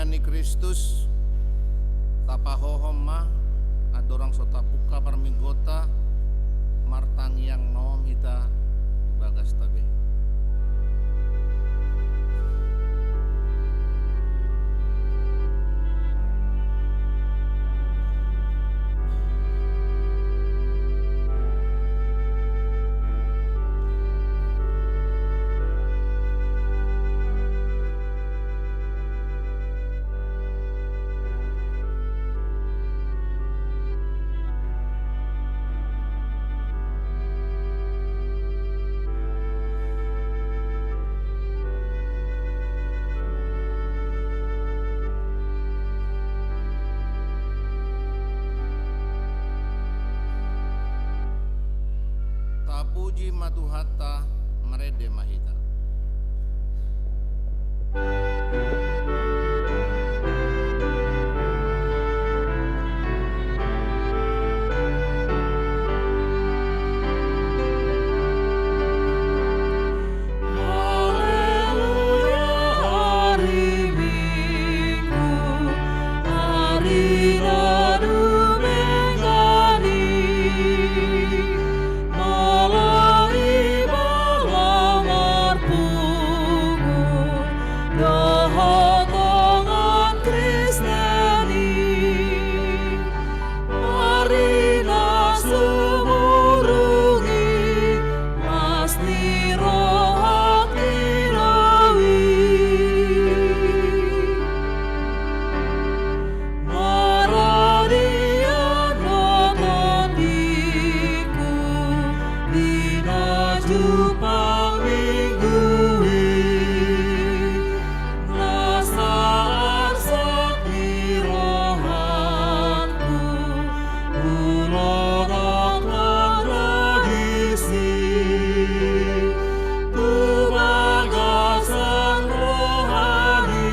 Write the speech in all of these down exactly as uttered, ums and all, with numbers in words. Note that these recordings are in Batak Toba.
Ni Kristus, tapahohom ma, andorang so tapungka parmingguonta, martangiang ma hita di bagasta be. Tapuji ma Tuhanta, marende ma hita. Haleluya, ari Minggu, ari na dumenggan i, molo iba laho marpungu dohot dongan Kristen i. Ari na sumurung i, las ni rohangki do i. Maradian do tondingku di na jumpang Minggu i. Las na arsak ni rohangku, hulomohon do disi tu bagasan roha ni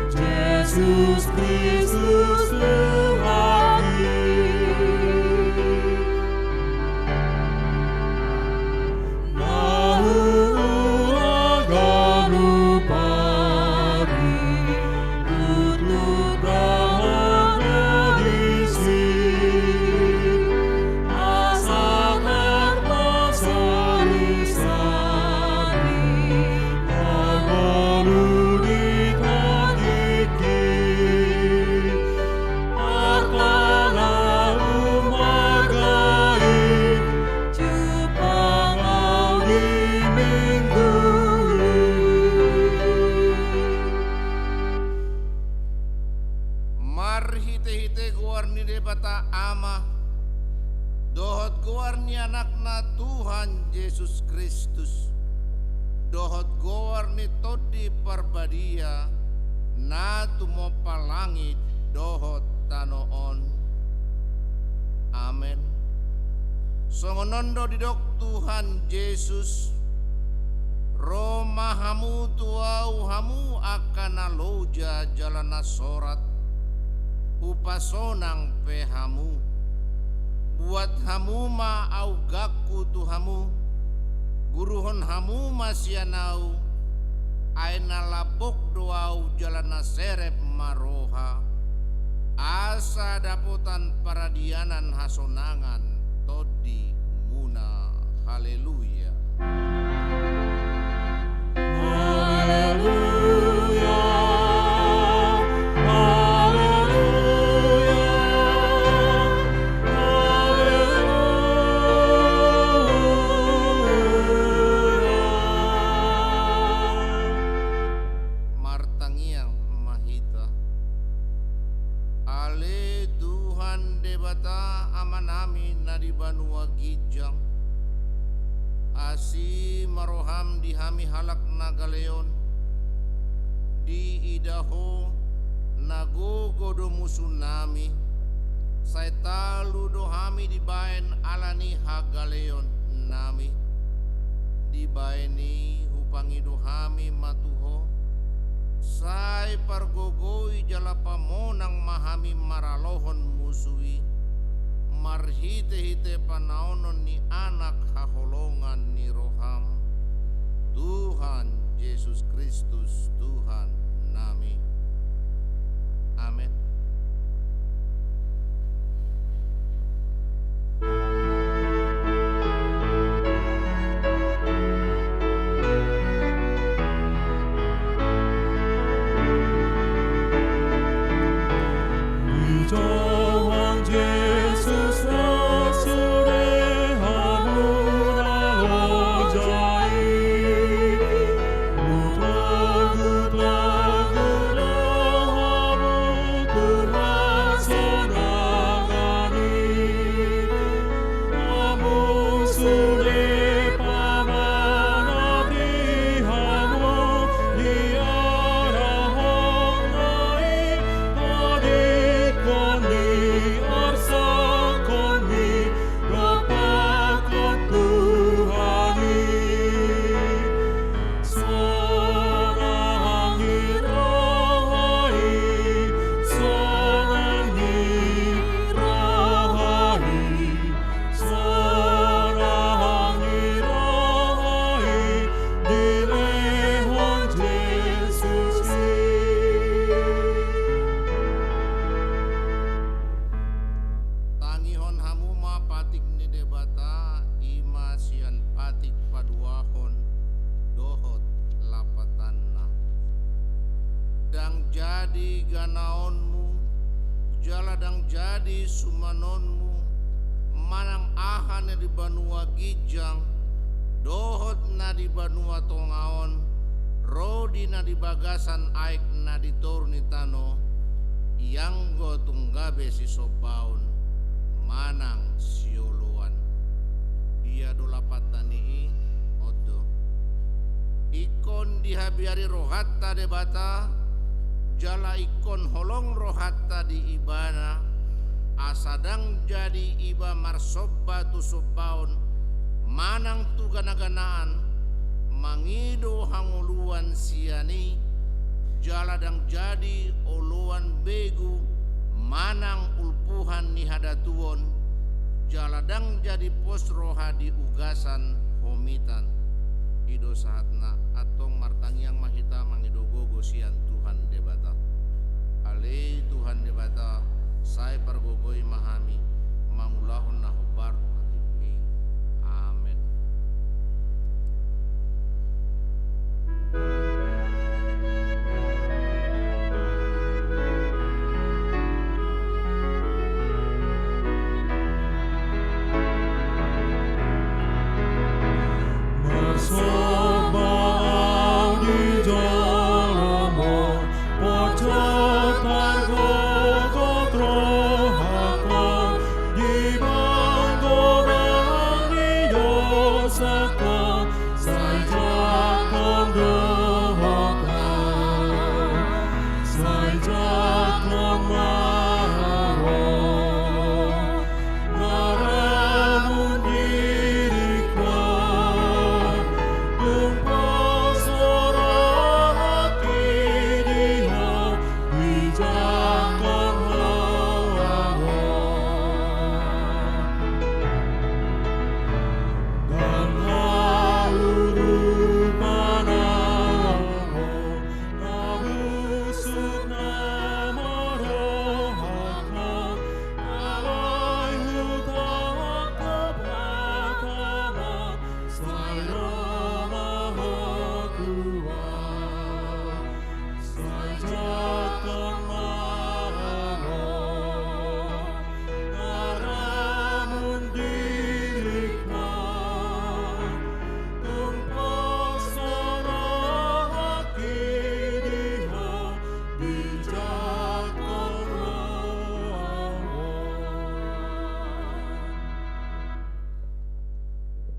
Jesus Kristus Tuhan i. Na huula ganup ari, tutu tahaha disi, asa tarpasari hangoluan ni tondingki. Arta na umarga i, jumpang au di Minggu i. Marhitehite goar ni Debata Ama, dohot goar ni Anakna Tuhan Jesus Kristus, dohot goar ni Tondi Parbadia, na tumompa langit dohot tano on. Amen. Songon on do didok Tuhan Jesus: Ro ma hamu tu Au hamu angka na loja jala na sorat, Hupasonang pe hamu. Buat hamu ma augangku tu hamu, guruhon hamu ma sian Au, ai na lambok do Au jala na serep ma roha, asa dapotan paradianan hasonangan tondimuna. Haleluya. Haleluya. Haleluya. Haleluya. Martangiang ma hita. Ale Tuhan Debata Amanami na di banua ginjang, asi ma roham di hami halak na gale on, diida Ho na gogo do musunami, sai talu do hami dibaen ala ni hagaleonnami. Dibaen i hupangido hami ma tu Ho, sai pargogoi jala pamonang ma hami maralohon musu i, marhitehite panaonon ni Anak haholongan ni roham, Tuhan Jesus Kristus Tuhannami. Amen. Tangihon hamu ma patik ni Debata, i ma sian patik paduahon dohot lapatanna. Ndang jadi ganaonmu, jala ndang jadi sumanonmu, manang aha na di banua ginjang, dohot na di banua tonga on, ro di na di bagasan aek na di toru ni tano, ianggo tung gabe sisombaon manang sioloan. Dia do lapatan ni i? On do. Ingkon dihabiari rohanta Debata, jala ingkon holong rohanta di Ibana, asa ndang jadi iba marsomba tu sombaon manang tu ganaganaan, mangido hangoluan sian i, jala ndang jadi oloan begu manang ulpuhan ni hadatuon, jala ndang jadi pos roha di ugasan homitan. I do sahatna. Antong martangiang ma hita mangido gogo sian Tuhan Debata. Ale Tuhan Debata, sai pargogoi ma hami mangulahon na hombar. Amen.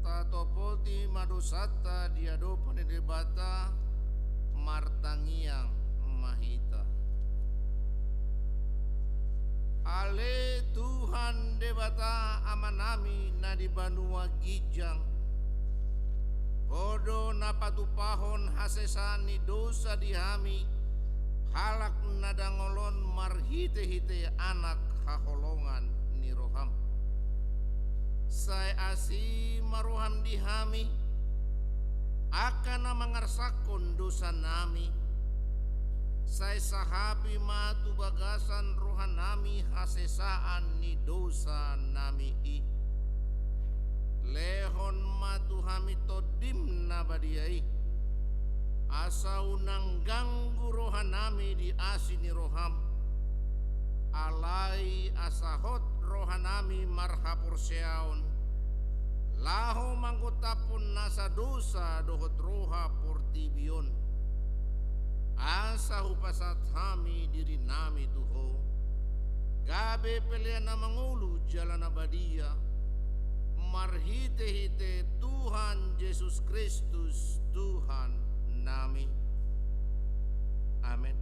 Tatopoti ma dosanta di adopan ni Debata, martangiang ma hita. Ale Tuhan Debata Amanami na di banua ginjang, Ho do na patupahon hasesaan ni dosa di hami, halak na dangol on marhitehite Anak haholongan ni roham. Sai asi ma roham di hami, angka na mangarsangkon dosanami, Sai sahapi ma tu bagasan rohanami hasesaan ni dosanami i. Lehon ma tu hami Tondim na badia i, asa unang ganggu rohanami di asi ni roham. Alai asa hot rohanami marhaporseaon, laho manggotaphon nasa dosa dohot roha portibi on. Asa hupasahat hami dirinami tu Ho, gabe pelean na mangolu jala na badia, marhitehite Tuhan Jesus Kristus, Tuhannami. Amen.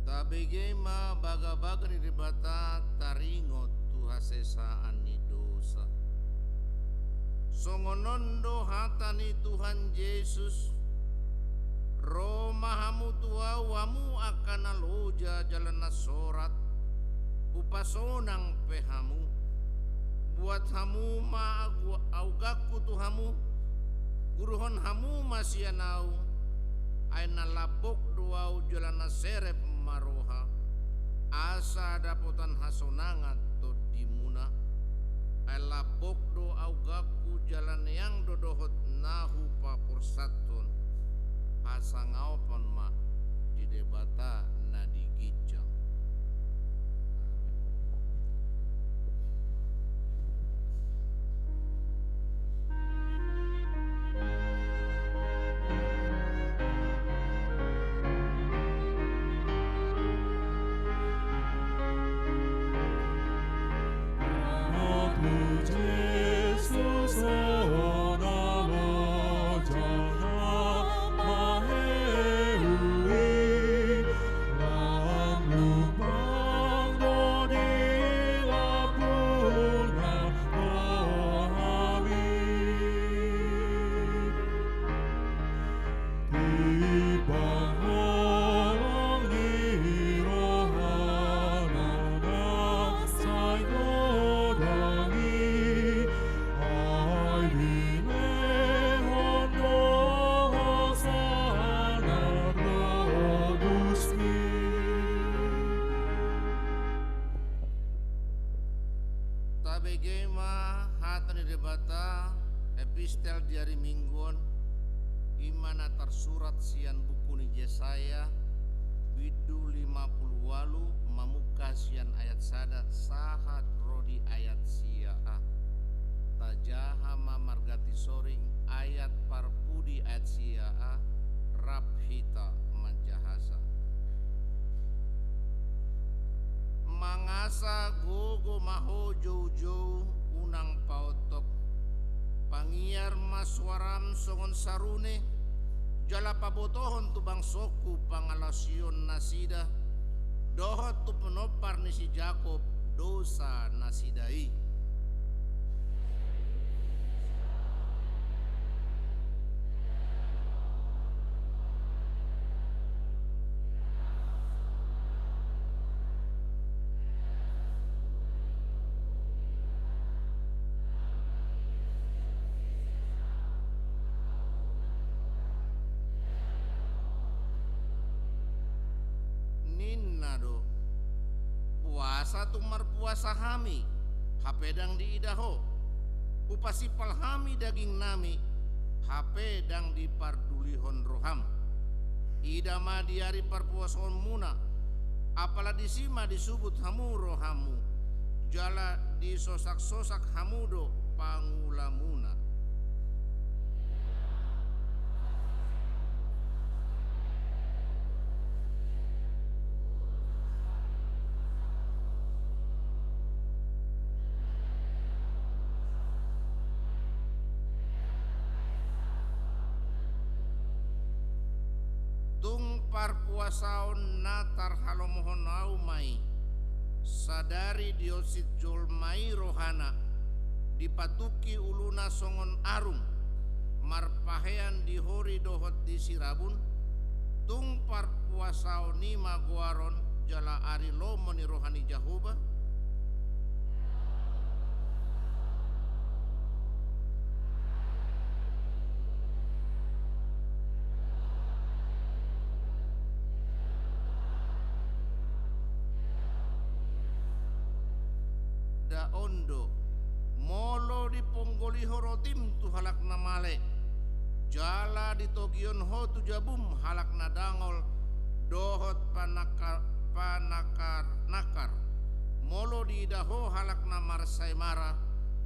Tabege ma bagabaga ni Debata taringot tu hasesaan ni dosa. Songon on do hata ni Tuhan Jesus: Ro ma hamu tu Ahu, hamu angka na loja jala na sorat, hupasonang pe hamu. Buat hamu ma agu-, auganku tu hamu, guruhon hamu ma sian Ahu, ai na lambok do Ahu jala na serep ma roha, asa dapotan hasonangan tondimuna. Ai lambok do auganku jala neang do dohot na hupaporsathon. Hasangapan ma di Debata na di ginjang. Tabege ma hata ni Debata, epistel di ari Minggu on, i ma na tarsurat sian buku ni Jesaya, bindu lima pulu ualu, mamungka sian ayat sada sahat ro di ayat sia a. Tajaha ma marganti soring ayat parpudi ayat sia a rap hita manjahasa. Mangasa gogo ma ho joujou, unang paontok. Pangiar ma suaram songon sarune, jala pabotohon tu bangsongku pangalaosion nasida, dohot tu pinompar ni si Jakob dosa nasida i. Ninna do: Boasa tung marpuasa hami, hape ndang diida ho? Hupasimpal hami dagingnami, hape ndang dipardulihon roham. Ida ma di ari parpuasaonmuna, apala disi ma disubut hamu rohammu, jala disosaksosak hamu do pangulamuna. Parpuasaon na tarhalomohon ahu ma i. Sadari dionsit jolma i rohana, dipatungki uluna songon arung, marpahean di hori dohot di sirabun, tung parpuasaon i ma goaron jala ari lomo ni roha ni Jahowa. Nda on do, molo diponggolihon rotim tu halak na male, jala ditogihon ho tu jabum halak na dangol dohot panaka-, panakar-nakar, molo diida ho halak na marsaemara,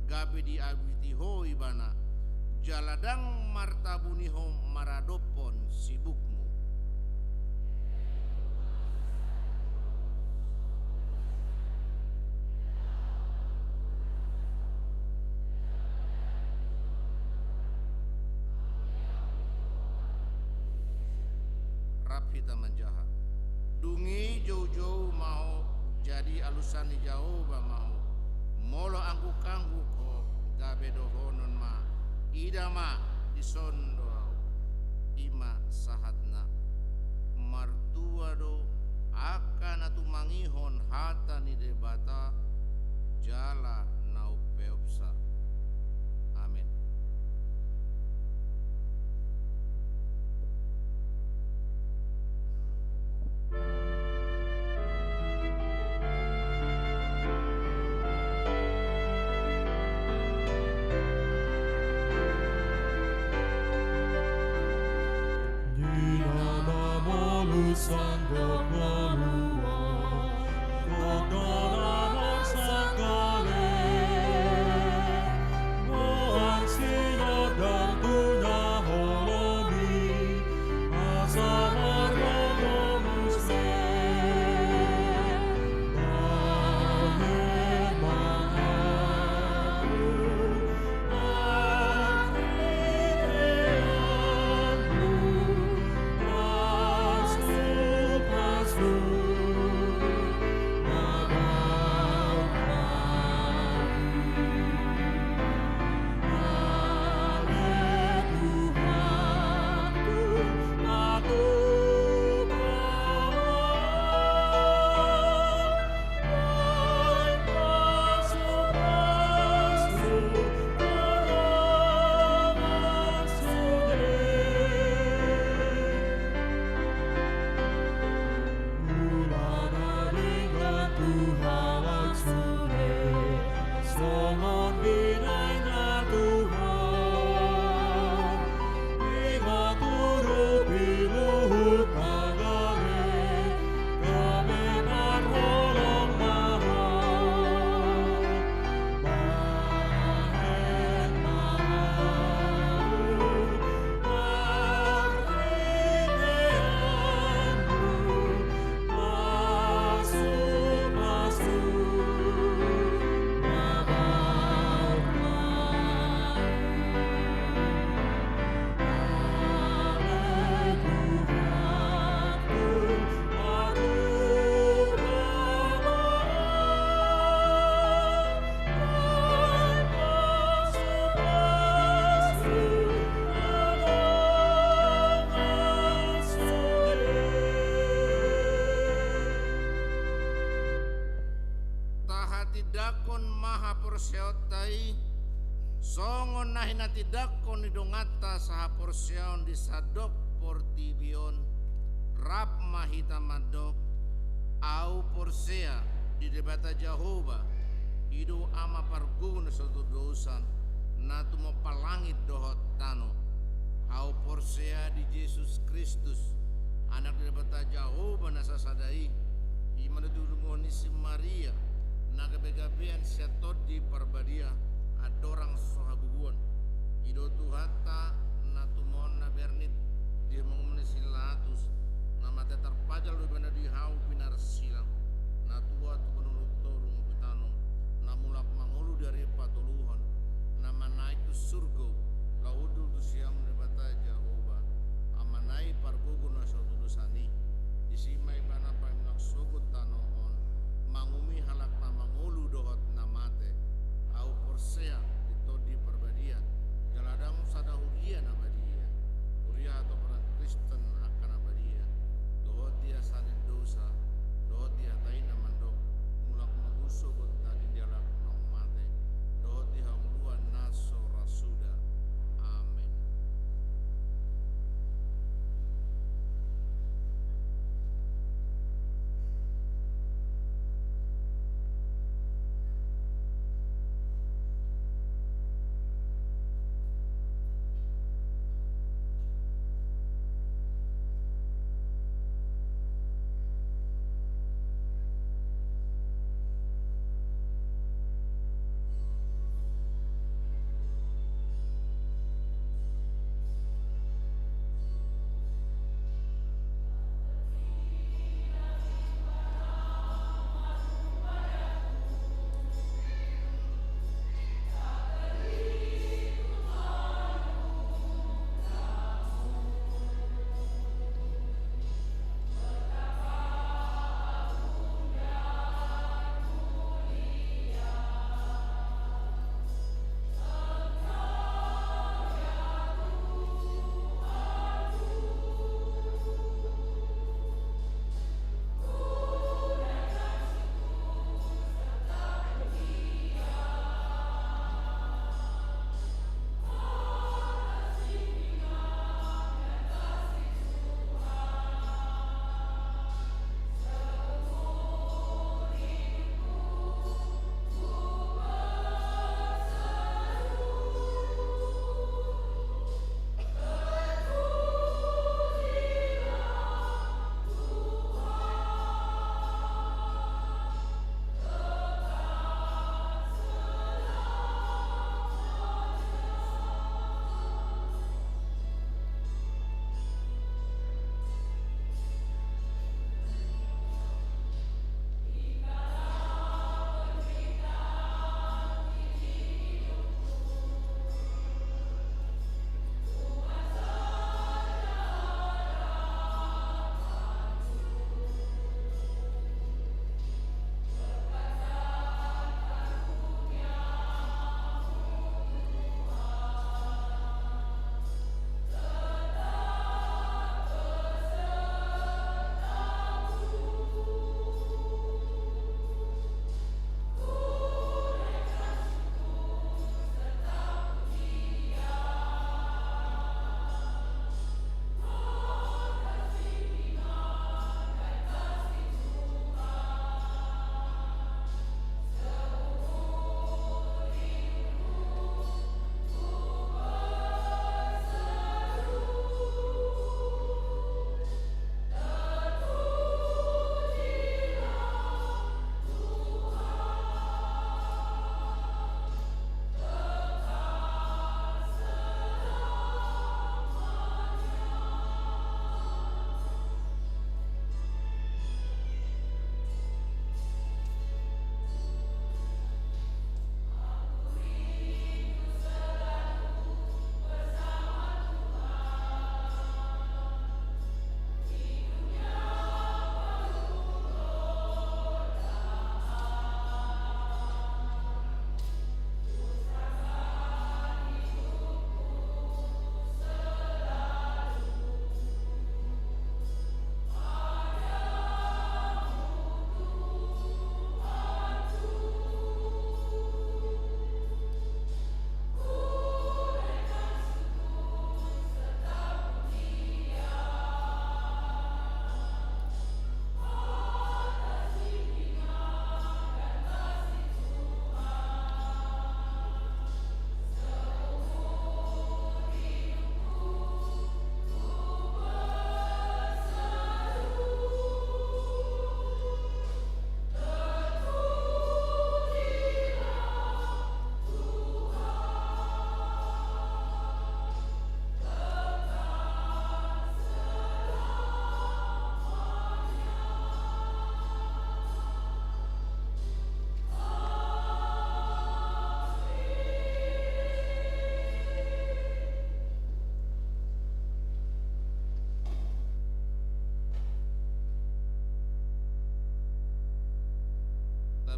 gabe diabiti ho ibana, jala ndang martabuni ho maradophon sibukmu. Rap hita manjaha. Dung i joujou ma ho, jadi alusan ni Jahowa ma ho. Molo angguk-angguk ho, gabe dohonon ma, ida ma, dison do ahu. I ma sahatna. Martua do angka na tumangihon hata ni Debata jala na umpeopsa. Amen. Tahatindangkon ma haporseaonta i, songon na hinatindangkon ni donganta sahaporseaon di sandok portibi on. Rap ma hita mandok: Ahu porsea di Debata Jahowa, i do Ama pargogo na so hatudosan, na tumompa langit dohot tano. Ahu porsea di Jesus Kristus, Anak ni Debata Jahowa na sasada i, i ma na tinadinghon ni si Maria, na gabegabean sian Tondi Parbadia, andorang so habubuon. I do Tuhanta, na tumon na bernit di hamuna ni si Pilatus, na mate tarpajal do ibana di hau pinarsilang, na tua tu banua toru ngolu tano, na mulak mangolu di ari patoluhon, na manaek tu surgo, laho hundul tu siamun ni Debata Jahowa, Amana i pargogo na so hatudosan i.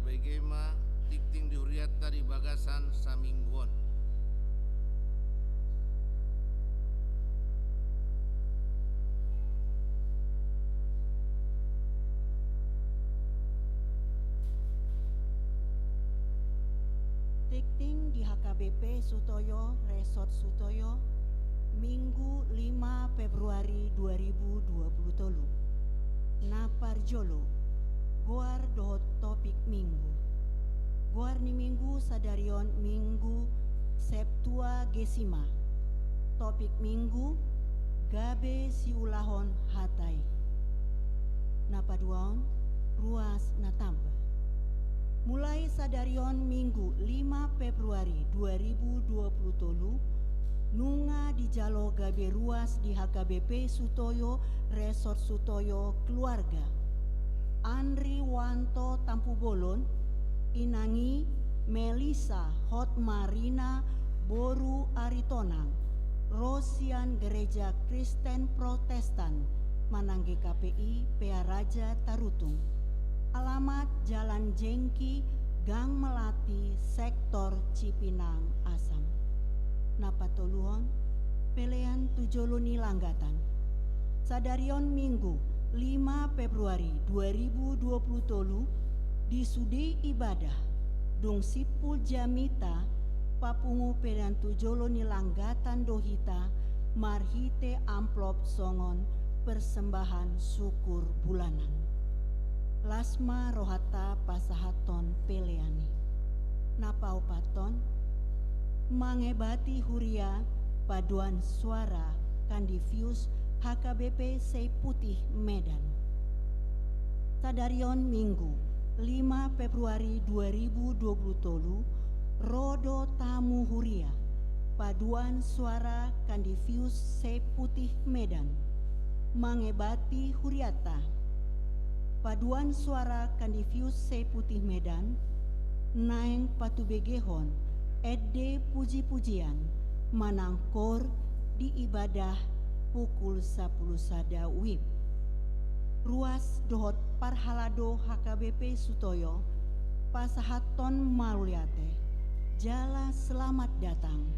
Bege ma tingting di hurianta di bagasan saminggu on. Tingting di H K B P Sutoyo, Resort Sutoyo, Minggu lima Februari dua ribu dua puluh tolu. Na parjolo, goar dohot topik Minggu. Goar ni Minggu sadari on Minggu Septuagesima. Topik Minggu, gabe siulahon hata i. Na paduahon, ruas na tamba. Mulai sadari on Minggu lima Februari dua ribu dua puluh tolu, nunga dijalo gabe ruas di H K B P Sutoyo, Resort Sutoyo, keluarga Andri Wanto Tampubolon, inang i Melisa Hotmarina boru Aritonang, ro sian Gereja Kristen Protestan, manang G K P I Pearaja Tarutung. Alamat Jalan Jengki, Gang Melati, Sektor Cipinang, Asam. Na patoluhon, pelean tu jolo ni langgatan. Sadari on Minggu lima Februari dua ribu dua puluh tolu, di sude ibadah, dung simpul jamita, papungu pelean tu jolo ni langgatan do hita marhite amplop songon persembahan syukur bulanan. Las ma rohanta pasahathon pelean i. Na paopathon, mangebati huria paduan suara Kandivius H K B P Sei Putih Medan. Sadari on Minggu lima Februari dua ribu dua puluh tolu, ro do tamu huria paduan suara Kandivius Sei Putih Medan mangebati hurianta. Paduan suara Kandivius Sei Putih Medan naeng patubegehon ende puji-pujian manang koor di ibadah pukul sapuluh sada wib. Ruas dohot parhalado H K B P Sutoyo pasahathon mauliate jala selamat datang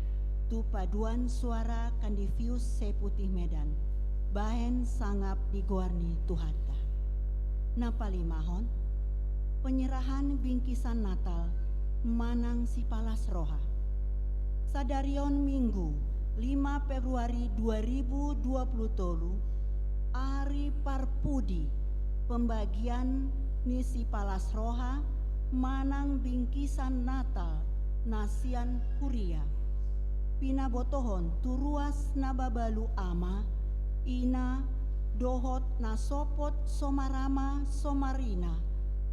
tu paduan suara Kandivius Sei Putih Medan, bahen sangap di goar ni Tuhanta. Na palimahon, penyerahan bingkisan Natal manang sipalas roha. Sadari on Minggu lima Februari dua ribu dua puluh tolu, ari parpudi pembagian ni sipalas roha manang bingkisan Natal na sian huria. Pinabotohon tu ruas na babalu ama, ina, dohot na sopot somarama somarina,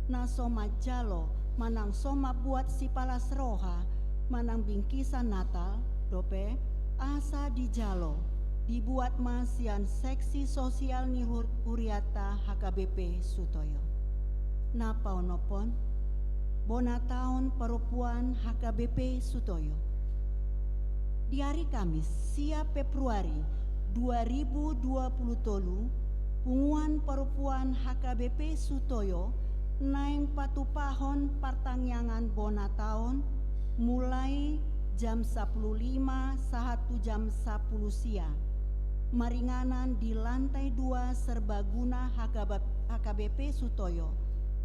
na so manjalo manang so mambuat sipalas roha manang bingkisan Natal dope, asa dijalo, dibuat ma sian seksi sosial ni hur-, hurianta H K B P Sutoyo. Na paonomhon, bona taon parompuan H K B P Sutoyo. Di ari Kamis, sia Februari dua ribu dua puluh tolu, punguan parompuan H K B P Sutoyo naeng patupahon partangiangan bona taon, mulai jam sapuluh lima sahat tu jam sapuluh sia. Maringanan di lantai dua serbaguna H K B, H K B P Sutoyo.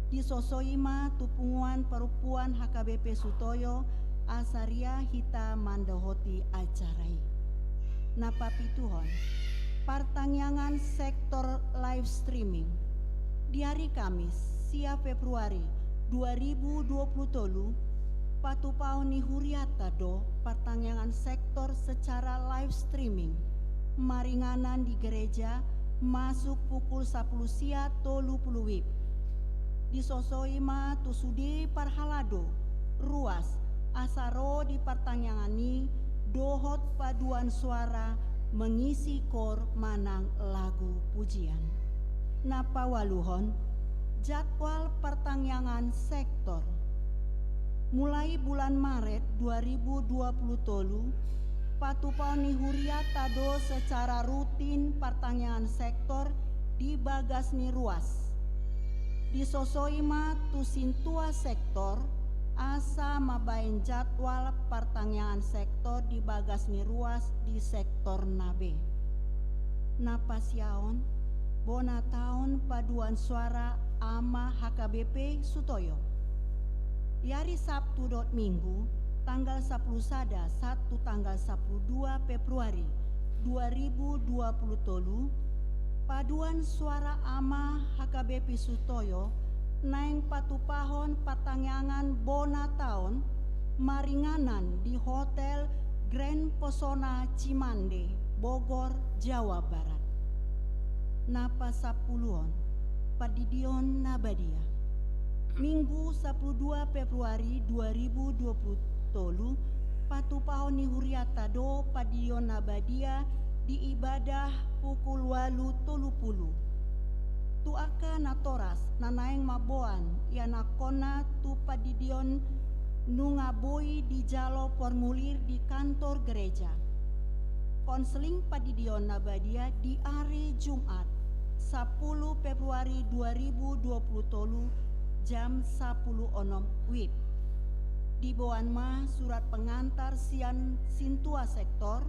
Disosoi ma tu punguan parompuan H K B P Sutoyo, asa riah hita mandohoti acara i. Na papituhon, partangiangan sektor live streaming. Di ari Kamis, sia Februari dua ribu dua puluh tolu, patupaon ni hurianta do partangiangan sektor secara live streaming, maringanan di gereja, masuk pukul sapuluh sia tolu puluh wib. Disosoi ma tu sude parhalado, ruas, asa ro di partangiangan i dohot paduan suara mengisi koor manang lagu pujian. Na paualuhon, jadwal partangiangan sektor. Mulai bulan Maret dua ribu dua puluh tolu, patupaon ni hurianta do secara rutin partangiangan sektor di bagas ni ruas. Disosoi ma tu sintua sektor asa mambaen jadwal partangiangan sektor di bagas ni ruas di sektor na be. Na pasiaon, bona taon paduan suara Ama H K B P Sutoyo. Di ari Sabtu dohot Minggu, tanggal sampulu sada sahat tu tanggal sampulu dua Februari dua ribu dua pulu tolu, paduan suara Ama H K B P Sutoyo naeng patupahon partangiangan bona taon maringanan di Hotel Grand Pesona Cimande, Bogor, Jawa Barat. Na pasampuluon, pandidion na badia. Minggu sampulu dua Februari dua ribu dua pulu tolu, patupahon ni huriata do pandidion na badia di ibadah pukul ualu tolu pulu. Tu angka natoras na naeng mamboan ianakhonna tu pandidion nunga boi dijalo formulir di kantor gereja. Konseling pandidion na badia di ari Jumat, sampulu Februari dua ribu dua pulu tolu, jam sampulu onom wib. Diboan ma surat pengantar sian sintua sektor,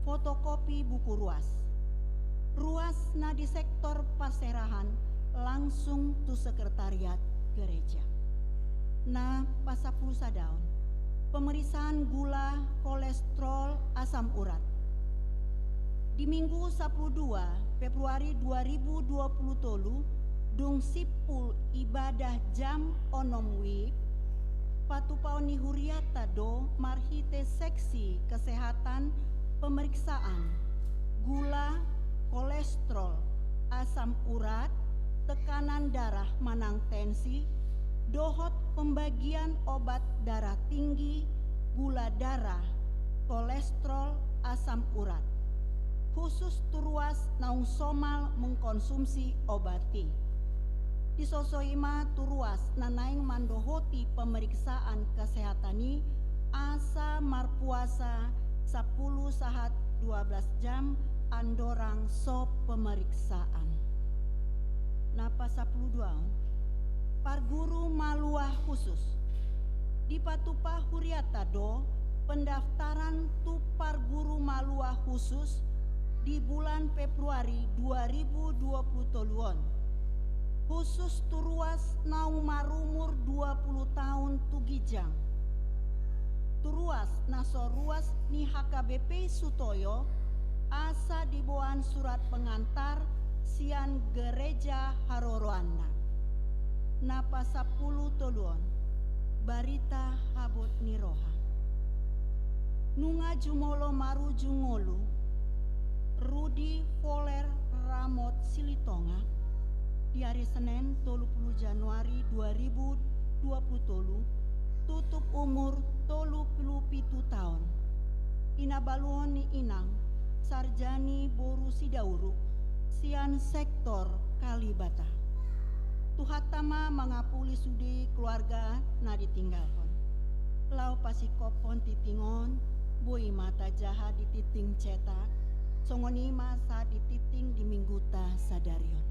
fotokopi buku ruas. Ruas na di sektor parserahan langsung tu sekretariat gereja. Na pasampulu sadaon, pemeriksaan gula, kolesterol, asam urat. Di Minggu sampulu dua Februari dua ribu dua pulu tolu, dung simpul ibadah jam onom wib, patupaon ni huriata do marhite seksi kesehatan pemeriksaan gula, kolesterol, asam urat, tekanan darah manang tensi, dohot pembagian obat darah tinggi, gula darah, kolesterol, asam urat. Khusus tu ruas naung somal mengkonsumsi obat i. Disosoi ma tu ruas na naeng mandohoti pemeriksaan kesehatan i asa marpuasa sampulu sahat dua belas jam andorang so pemeriksaan. Na pasampulu duaon, parguru malua khusus. Dipatupa huriata do pendaftaran tu parguru malua khusus di bulan Februari dua ribu dua pulu tolu on. Khusus tu ruas naung marumur dua pulu taon tu ginjang. Tu ruas na so ruas ni H K B P Sutoyo, asa diboan surat pengantar sian gereja haroroanna. Na pasampulu toluon, barita habot ni roha. Nunga jumolo marujung ngolu, Rudi Voler Ramot Silitonga, di ari Senen tolu pulu Januari dua ribu dua pulu tolu, tutup umur tolu pulu pitu taon. Hinabaluhon ni inang, Sarjani boru Sidauruk, sian sektor Kalibata. Tuhanta ma mangapuli sude keluarga na ditinggalhon. Laho pasingkophon tingting on, boi ma tajaha di tingting cetak, songon i ma sahat di tingting di mingguta sadari on.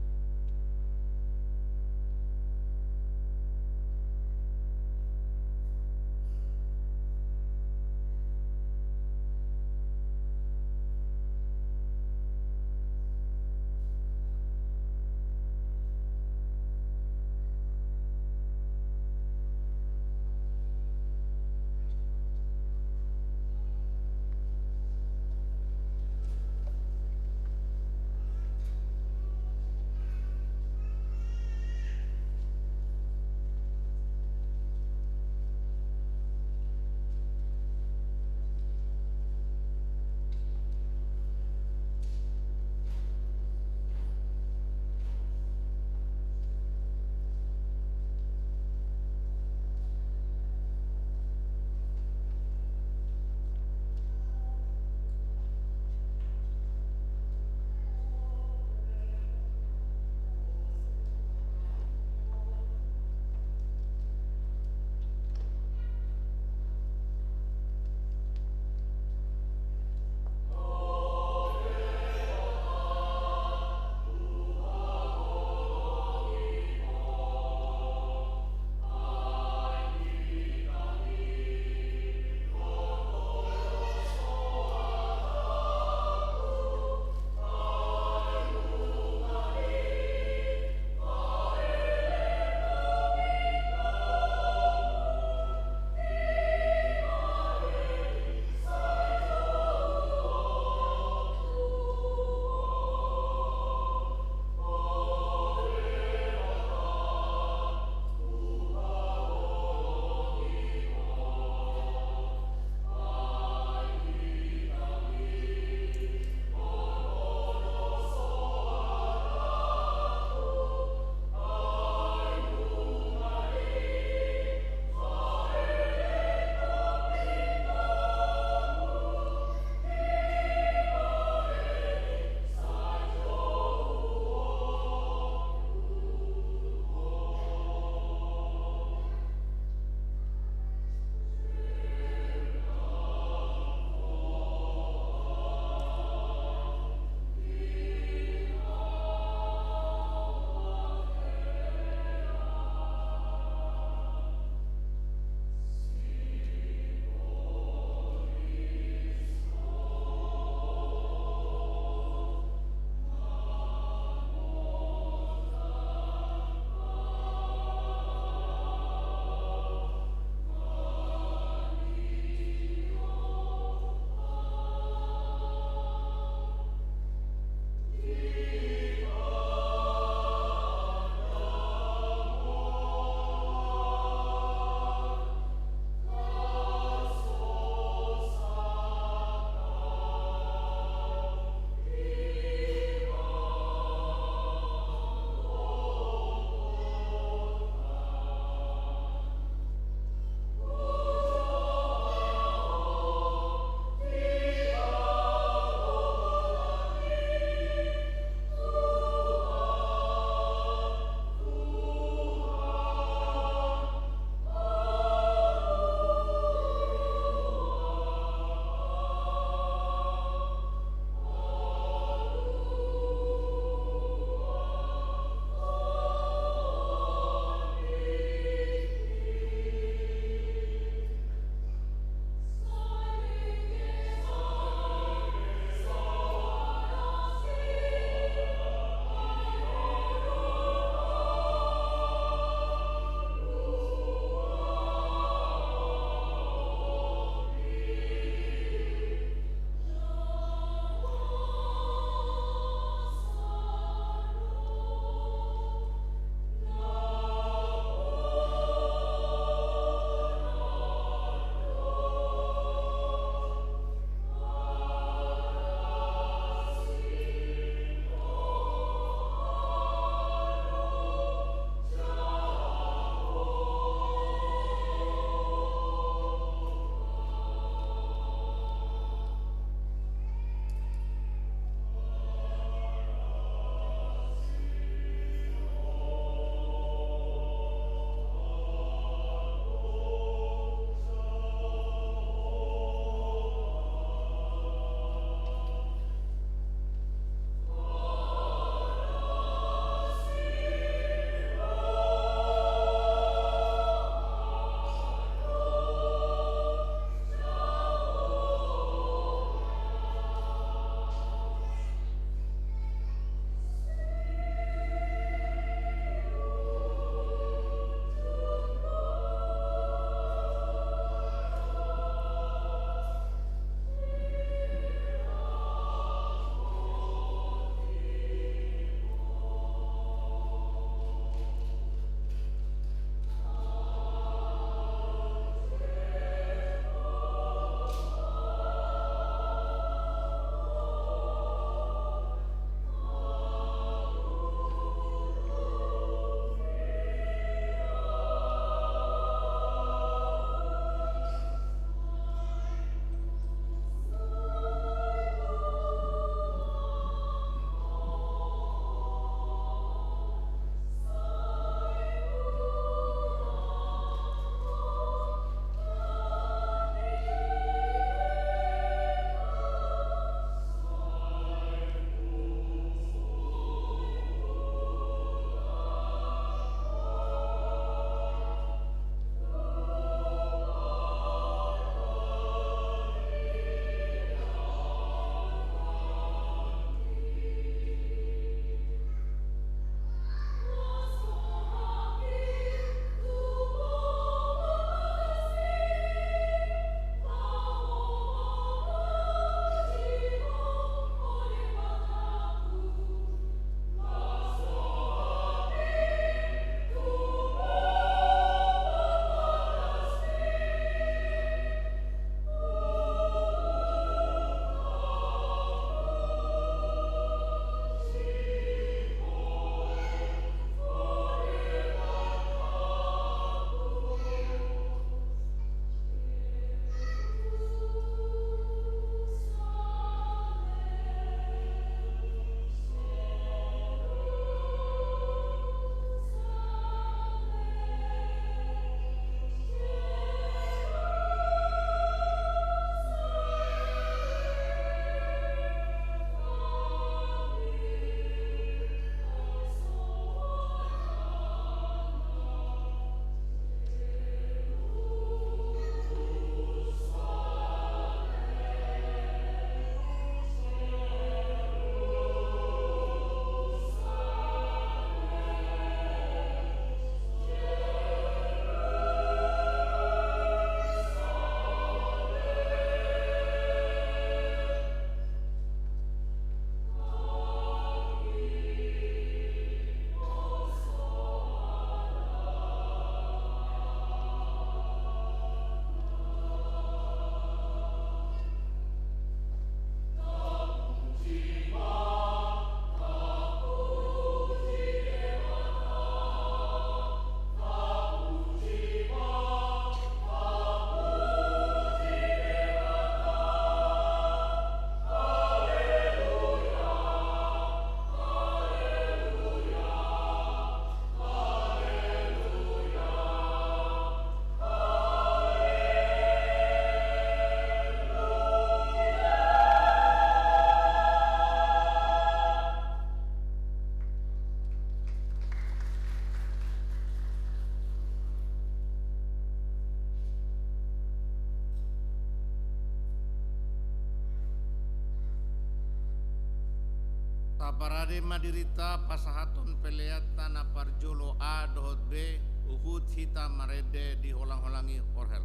Parade ma dirinta pasahathon peleanta na parjolo A dohot B, huhut hita marende di holang-holang i, orhel.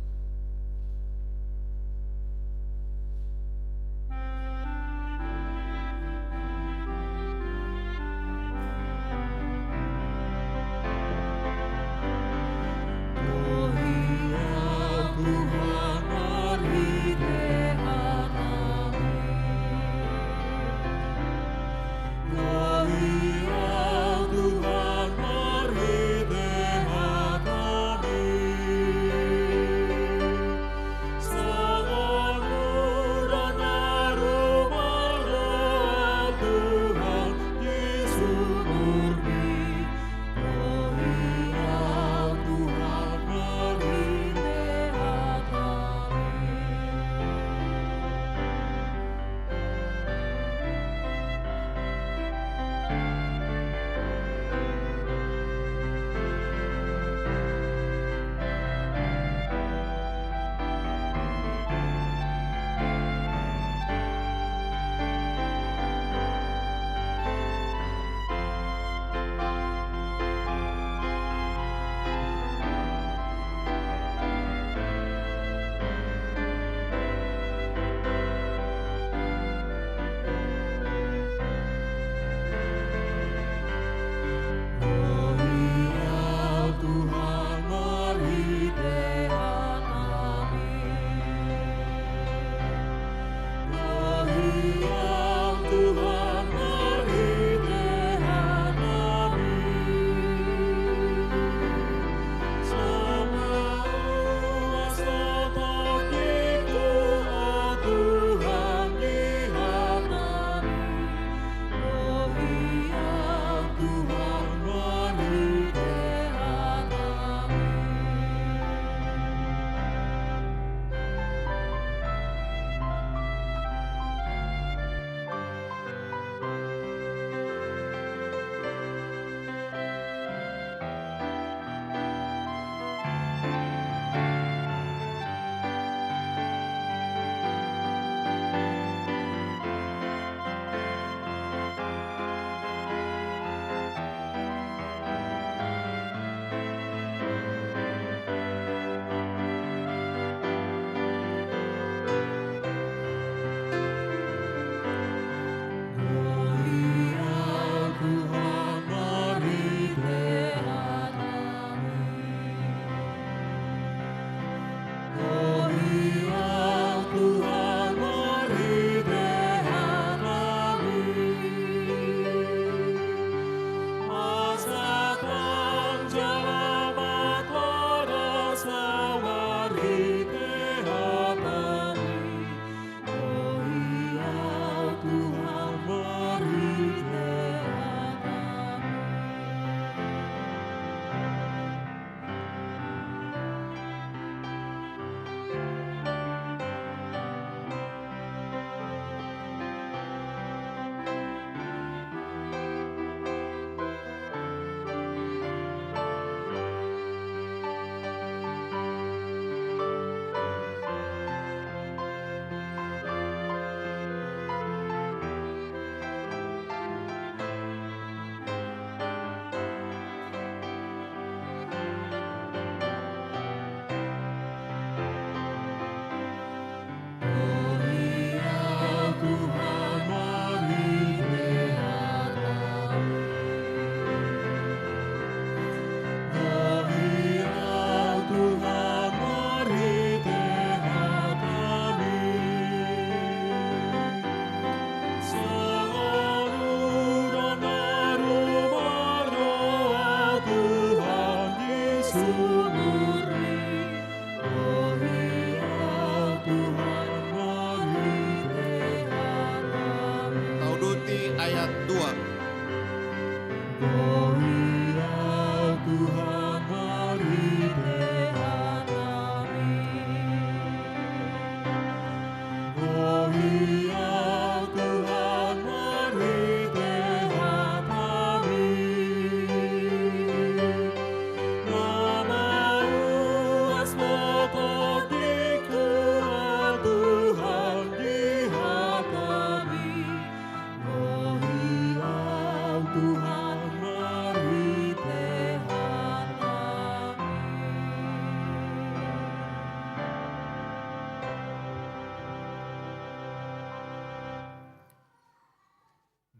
Tauduti ayat dua.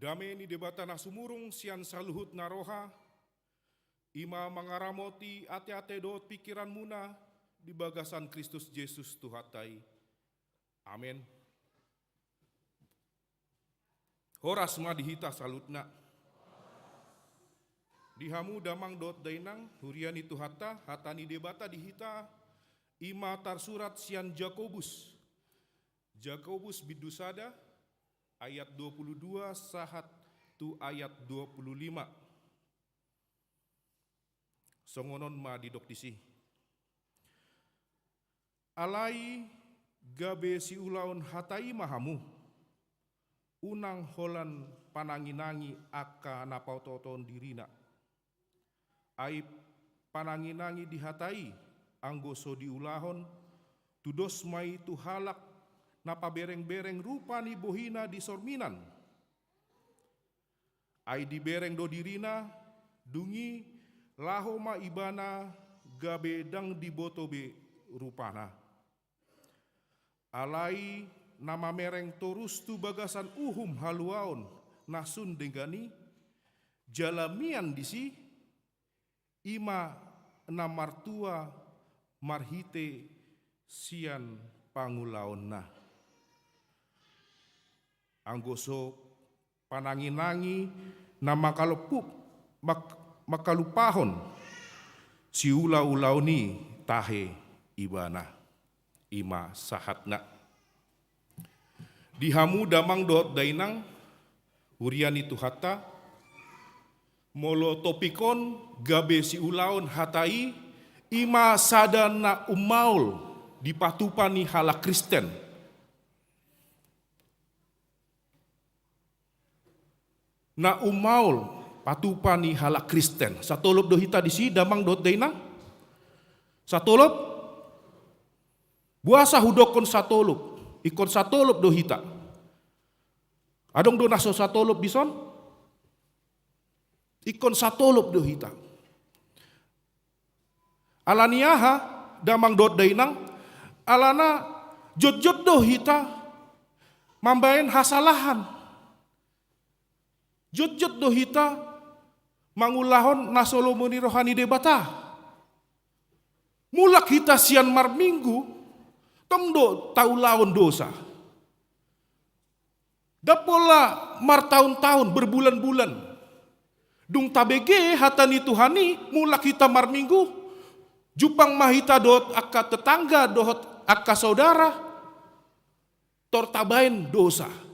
Dame ni Debata na sumurung sian saluhut na roha, i ma mangaramoti ateate dohot pingkiranmuna di bagasan Kristus Jesus Tuhanta i. Amen. Horas ma di hita saluhutna. Di hamu damang dohot dainang, huria ni Tuhanta, hata ni Debata di hita, i ma tarsurat sian Jakobus. Jakobus bindu sada, ayat dua puluh dua sahat tu ayat dua puluh lima. Songon on ma didok disi. Alai gabe siulaon hata i ma hamu, unang holan pananginangi angka na paotooton dirina. Ai pananginangi di hata i, anggo so diulahon, tudos ma i tu halak na paberengbereng rupa ni bohina di sorminan. Ai dibereng do dirina, dung i laho ma ibana gabe ndang diboto be rupana. Alai na mamereng torus tu bagasan uhum haluaon na sun denggan i, jala mian disi, i ma na martua marhite sian pangulaonna. Anggo so pananginangi na mangkalompu-, mak-, mangkalupahon siulaulaon i, tahe ibana. I ma sahatna. Di hamu damang dohot dainang, huria ni Tuhanta, molo topik on gabe siulaon hata i, i ma sada na ummaol di patupa ni halak Kristen. Na ummaol patupa ni halak Kristen. Satolop do hita disi, damang dohot dainang? Satolop? Boasa hudokkon satolop? Ingkon satolop do hita. Adong do na so satolop dison? Ingkon satolop do hita. Ala ni aha, damang dohot dainang? Alana jotjot do hita mambaen hasalahan. Jotjot do hita mangulahon na so lomo ni roha ni Debata. Mulak hita sian marminggu, tong do taulahon dosa. Ndang pola martaon-taon, berbulan-bulan. Dung tabege hata ni Tuhan i, mulak hita marminggu, jumpang ma hita dohot angka tetangga, dohot angka saudara, tor tabaen dosa.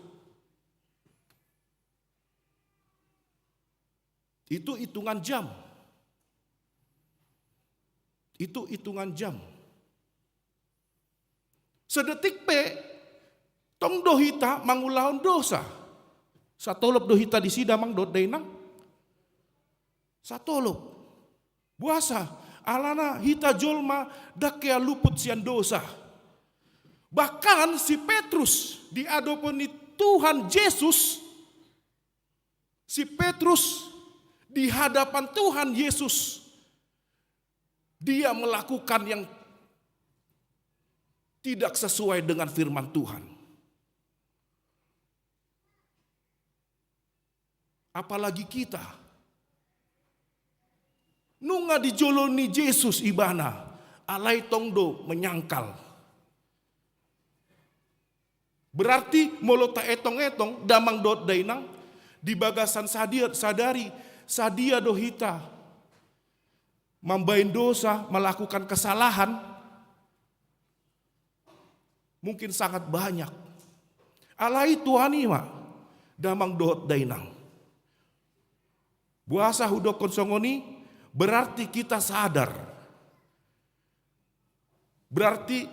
Itu itungan jam. Itu itungan jam. Sedetik pe, tong do hita mangulahon dosa. Satolop do hita disi, damang dohot dainang? Satolop. Boasa? Alana hita jolma ndang hea luput sian dosa. Bahkan si Petrus di adopan ni Tuhan Jesus, si Petrus di hadapan Tuhan Yesus, dia melakukan yang tidak sesuai dengan firman Tuhan. Apalagi kita. Nunga dijoloi Jesus ibana, alai tong do menyangkal. Berarti molo taetong-etong, damang dohot dainang, di bagasan sadia, sadari, sadia do hita mambaen dosa, melakukan kesalahan? Mungkin sangat banyak. Alai Tuhan i ma, damang dohot dainang. Boasa hudokkon songon i? Berarti kita sadar. Berarti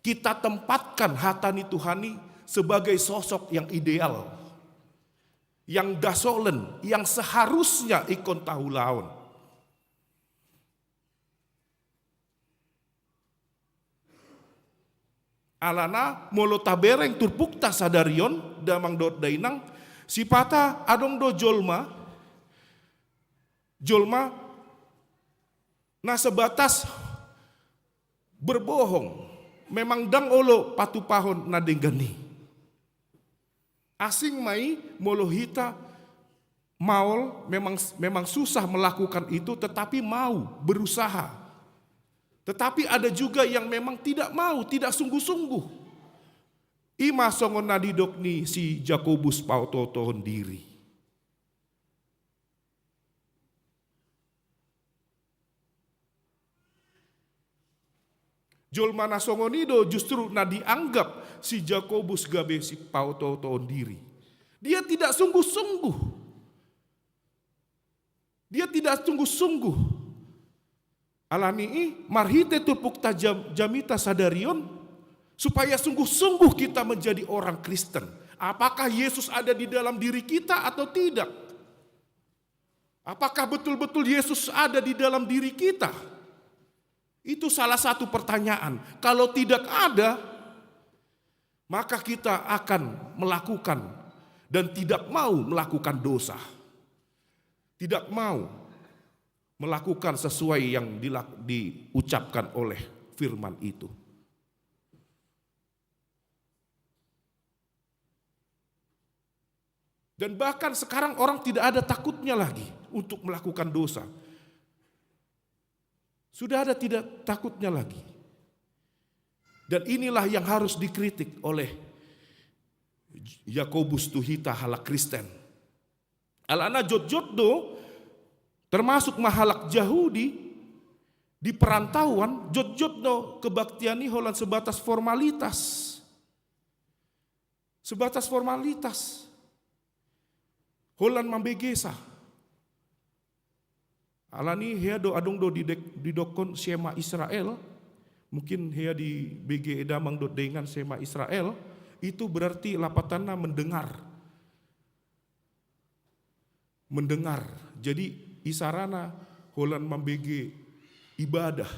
kita tempatkan hata ni Tuhan i sebagai sosok yang ideal, yang gasolen, yang seharusnya ingkon taulahon. Alana molo tabereng turpukta sadari on, damang dohot dainang, sipata adong do jolma, jolma na sebatas berbohong, memang ndang olo patupahon na denggan i. Asing ma i molo hita maol, memang, memang susah melakukan itu, tetapi mau berusaha. Tetapi ada juga yang memang tidak mau, tidak sungguh-sungguh. I ma songon na nidok ni si Jakobus, paoto-otohon diri. Jolma na songon i do justru na dianggap si Jakobus gabe si paoto-otohon diri. Dia tidak sungguh-sungguh. Dia tidak sungguh-sungguh. Alani i, marhite turpukta jam-, jamita sadari on, supaya sungguh-sungguh kita menjadi orang Kristen. Apakah Yesus ada di dalam diri kita atau tidak? Apakah betul-betul Yesus ada di dalam diri kita? Itu salah satu pertanyaan. Kalau tidak ada, maka kita akan melakukan dan tidak mau melakukan dosa. Tidak mau melakukan sesuai yang dilak-, diucapkan oleh firman itu. Dan bahkan sekarang orang tidak ada takutnya lagi untuk melakukan dosa. Sudah ada tidak takutnya lagi. Dan inilah yang harus dikritik oleh Yakobus tu hita halak Kristen. Alana jotjot do, termasuk ma halak Jahudi, di perantauan, jotjot do kebaktian i holan sebatas formalitas. Sebatas formalitas. Holan mambegesa. Alani hea do, adong do didek-, didokkon Shema Israel. Mungkin hea dibege damang dohot dainang Shema Israel. Itu berarti lapatanna mendengar. Mendengar. Jadi isarana holan mambege ibadah.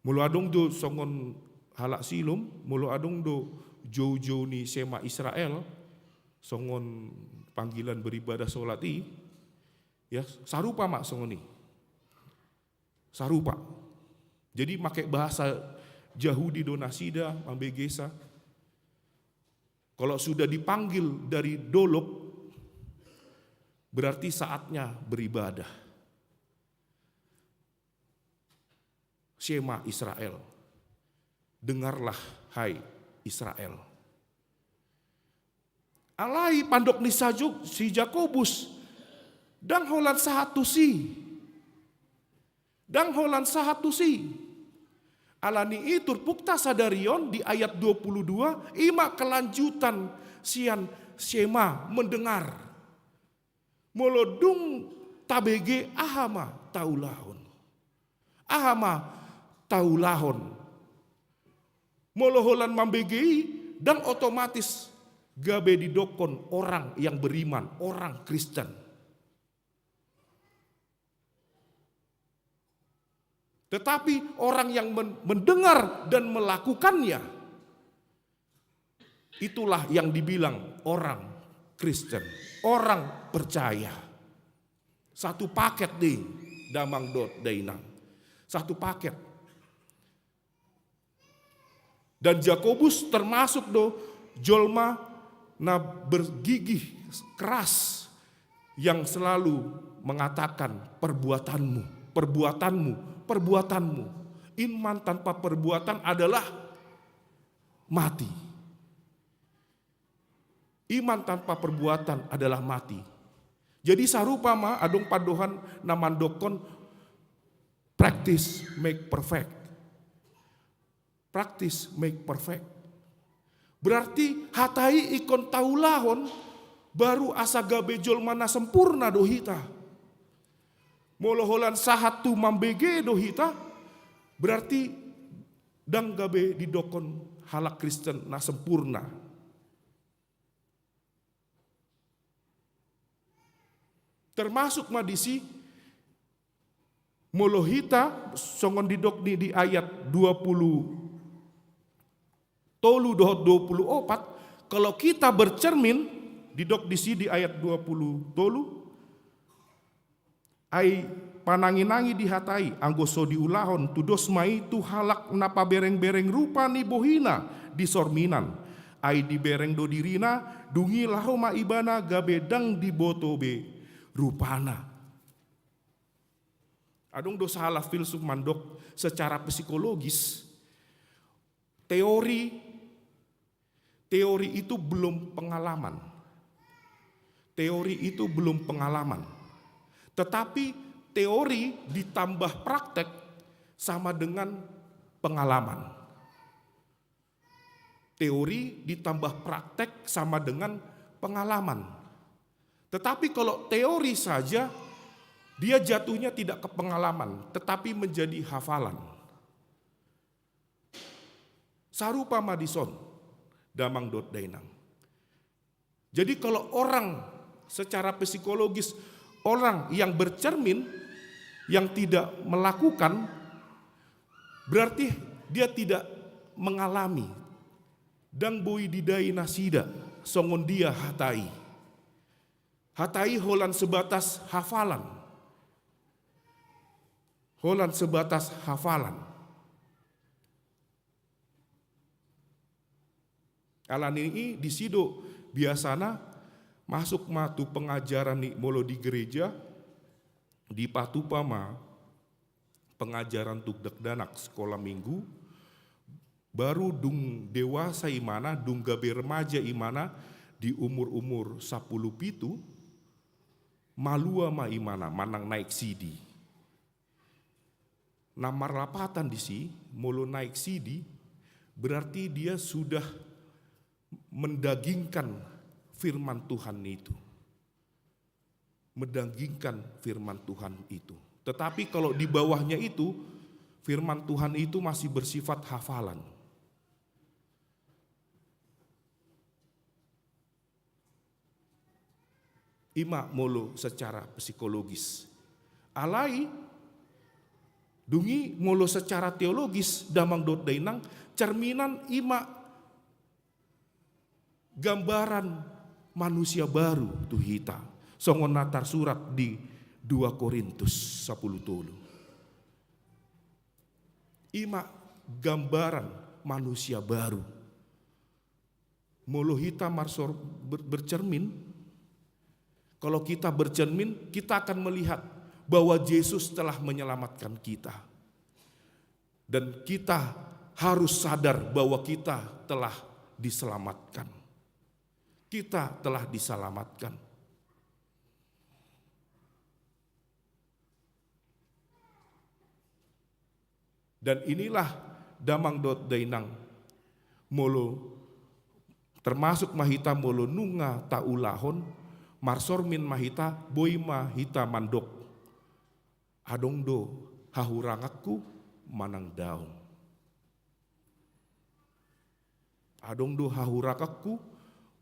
Molo adong do songon halak Silom, molo adong do joujou ni Shema Israel, songon panggilan beribadah solat i, ya, sarupa ma songon i. Sarupa. Jadi make bahasa Jahudi do nasida mambegesa. Kalau sudah dipanggil dari dolok, berarti saatnya beribadah. Shema Israel. Dengarlah, hai Israel. Alai pandok ni sajuk si Jakobus, ndang holan sahat tusi. Ndang holan sahat tusi. Alani i turpukta sadari on di ayat dua puluh dua, i ma kelanjutan sian Shema, mendengar. Molo dung tabege, aha ma taulahon? Aha ma taulahon? Molo holan mambege i, ndang otomatis gabe didokkon orang yang beriman, orang Kristen. Tetapi orang yang men-, mendengar dan melakukannya, itulah yang dibilang orang Kristen, orang percaya. Satu paket, ding, damang dohot dainang. Satu paket. Dan Jakobus termasuk do jolma na bergigih keras yang selalu mengatakan, "Perbuatanmu, perbuatanmu, perbuatanmu." Iman tanpa perbuatan adalah mati. Iman tanpa perbuatan adalah mati. Jadi sarupa ma adong pandohan na mandokkon practice make perfect. Practice make perfect. Berarti hata i ingkon taulahon baru asa gabe jolma na sempurna do hita. Molo holan sahat tu mambege do hita, berarti ndang gabe didokkon halak Kristen na sempurna. Termasuk ma disi, molo hita, songon didok di, di ayat dua puluh tolu dohot dua puluh opat, kalau kita bercermin, didok disi di ayat dua puluh tolu, ai panangi-nangi di hata i, anggo so diulahon, tudos ma i tu halak na pabereng-bereng rupa ni bohina di sorminan. Ai dibereng do dirina, dung i laho ma ibana gabe ndang diboto be rupana. Adong do salah filsuf mandok secara psikologis, teori, teori itu belum pengalaman. Teori itu belum pengalaman. Tetapi teori ditambah praktek sama dengan pengalaman. Teori ditambah praktek sama dengan pengalaman. Tetapi kalau teori saja, dia jatuhnya tidak ke pengalaman, tetapi menjadi hafalan. Sarupa ma dison, damang dohot dainang. Jadi kalau orang secara psikologis, orang yang bercermin, yang tidak melakukan, berarti dia tidak mengalami. Ndang boi didai nasida songon dia hata i. Hata i holan sebatas hafalan. Holan sebatas hafalan. Alani i disi do biasana masuk ma tu pengajaran i molo di gereja, dipatupa ma pengajaran tu dakdanak sekolah minggu, baru dung dewasa imana, dung gabe remaja imana di umur-umur sapuluh pitu, malua ma imana manang naik sidi. Na marlapatan disi, molo naik sidi, berarti dia sudah mendagingkan firman Tuhan itu. Mendagingkan firman Tuhan itu. Tetapi kalau di bawahnya itu, firman Tuhan itu masih bersifat hafalan. Ima molo secara psikologis. Alai, dung i molo secara teologis, damang dohot dainang, cerminan ima gambaran manusia baru tu hita. Songon na tarsurat di dua Korintus sapuluh tolu. Ima gambaran manusia baru. Molo hita marsor-, ber-, bercermin, kalau kita bercermin, kita akan melihat bahwa Yesus telah menyelamatkan kita. Dan kita harus sadar bahwa kita telah diselamatkan. Kita telah diselamatkan. Dan inilah damang dohot dainang, molo termasuk ma hita molo nunga taulahon, marsormin ma hita, boi ma hita mandok. Adong do hahuranganku manang daong. Adong do hahuranganku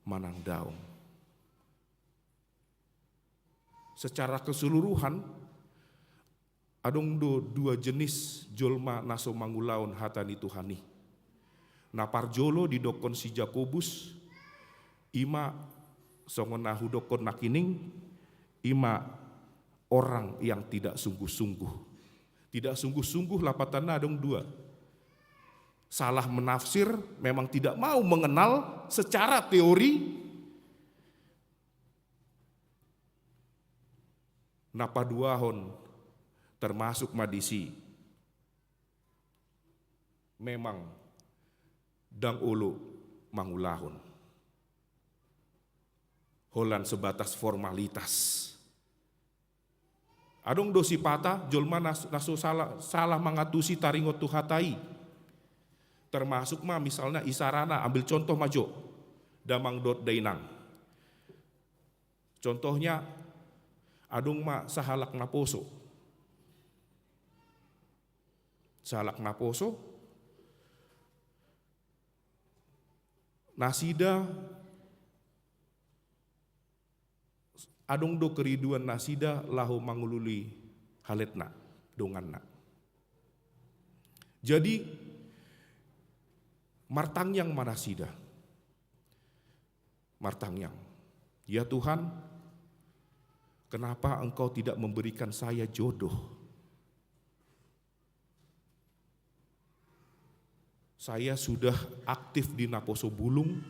manang daong. Secara keseluruhan, adong do dua jenis jolma na so mangulahon hata ni Tuhan i. Na parjolo didokkon si Jakobus, ima songon na hudokkon nangkining, ima orang yang tidak sungguh-sungguh. Tidak sungguh-sungguh lapatanna adong dua. Salah menafsir, memang tidak mau mengenal secara teori. Na paduahon termasuk ma disi. Memang ndang olo mangulahon. Holan sebatas formalitas. Adong do sipata, jolma na, na so salah, salah mangantusi taringot tu hata i. Termasuk ma misalna isarana, ambil contoh ma jo, damang dohot dainang. Contohnya, adong ma sahalak naposo. Sahalak naposo, nasida adong do kerinduan nasida laho mangoloi haletna, donganna. Jadi, martangiang ma nasida. Martangiang. Ya Tuhan, kenapa Engkau tidak memberikan saya jodoh? Saya sudah aktif di naposo bulung,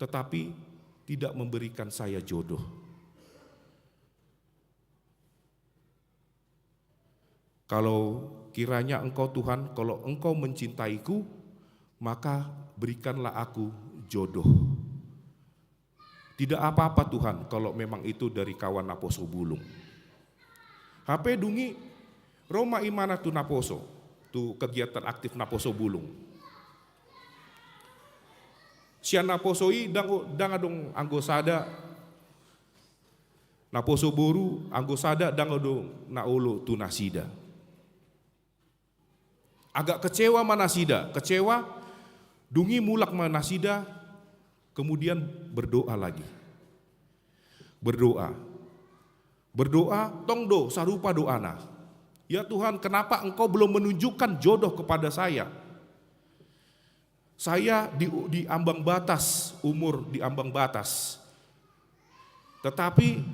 tetapi tidak memberikan saya jodoh. Kalau kiranya Engkau, Tuhan, kalau Engkau mencintaiku, maka berikanlah aku jodoh. Tidak apa-apa, Tuhan, kalau memang itu dari kawan naposo bulung. Hape dung i ro ma imana tu naposo, tu kegiatan aktif naposo bulung. Sian naposo i ndang, ndang adong anggo sada naposo boru, anggo sada ndang adong na olo tu nasida. Agak kecewa ma nasida, kecewa. Dung i mulak ma nasida, kemudian berdoa lagi. Berdoa. Berdoa, tong do sarupa doana. Ya Tuhan, kenapa Engkau belum menunjukkan jodoh kepada saya? Saya di, di ambang batas, umur di ambang batas. Tetapi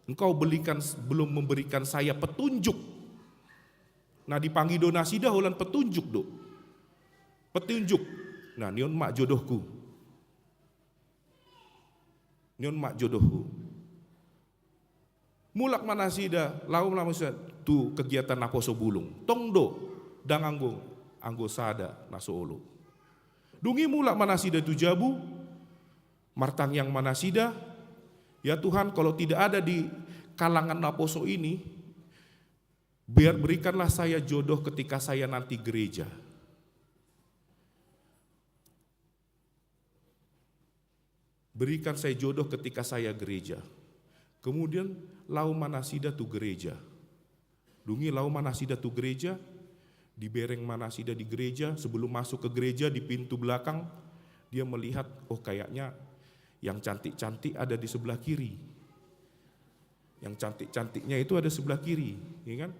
Engkau belikan, belum memberikan saya petunjuk. Nah, dipangido nasida holan petunjuk do. Petunjuk. Nah, nion ma jodohku. Nion ma jodohku. Mulak ma nasida, laho ma nasida tu kegiatan naposo bulung. Tong do, ndang anggo, anggo sada na so olo. Dung i mulak ma nasida tu jabu, martangiang ma nasida, "Ya Tuhan, kalau tidak ada di kalangan naposo ini, biar berikanlah saya jodoh ketika saya nanti gereja." Berikan saya jodoh ketika saya gereja. Kemudian laho ma nasida tu gereja. Dung i laho ma nasida tu gereja, dibereng ma nasida di gereja, sebelum masuk ke gereja di pintu belakang, dia melihat, "Oh, kayaknya yang cantik-cantik ada di sebelah kiri." Yang cantik-cantiknya itu ada sebelah kiri, ya kan?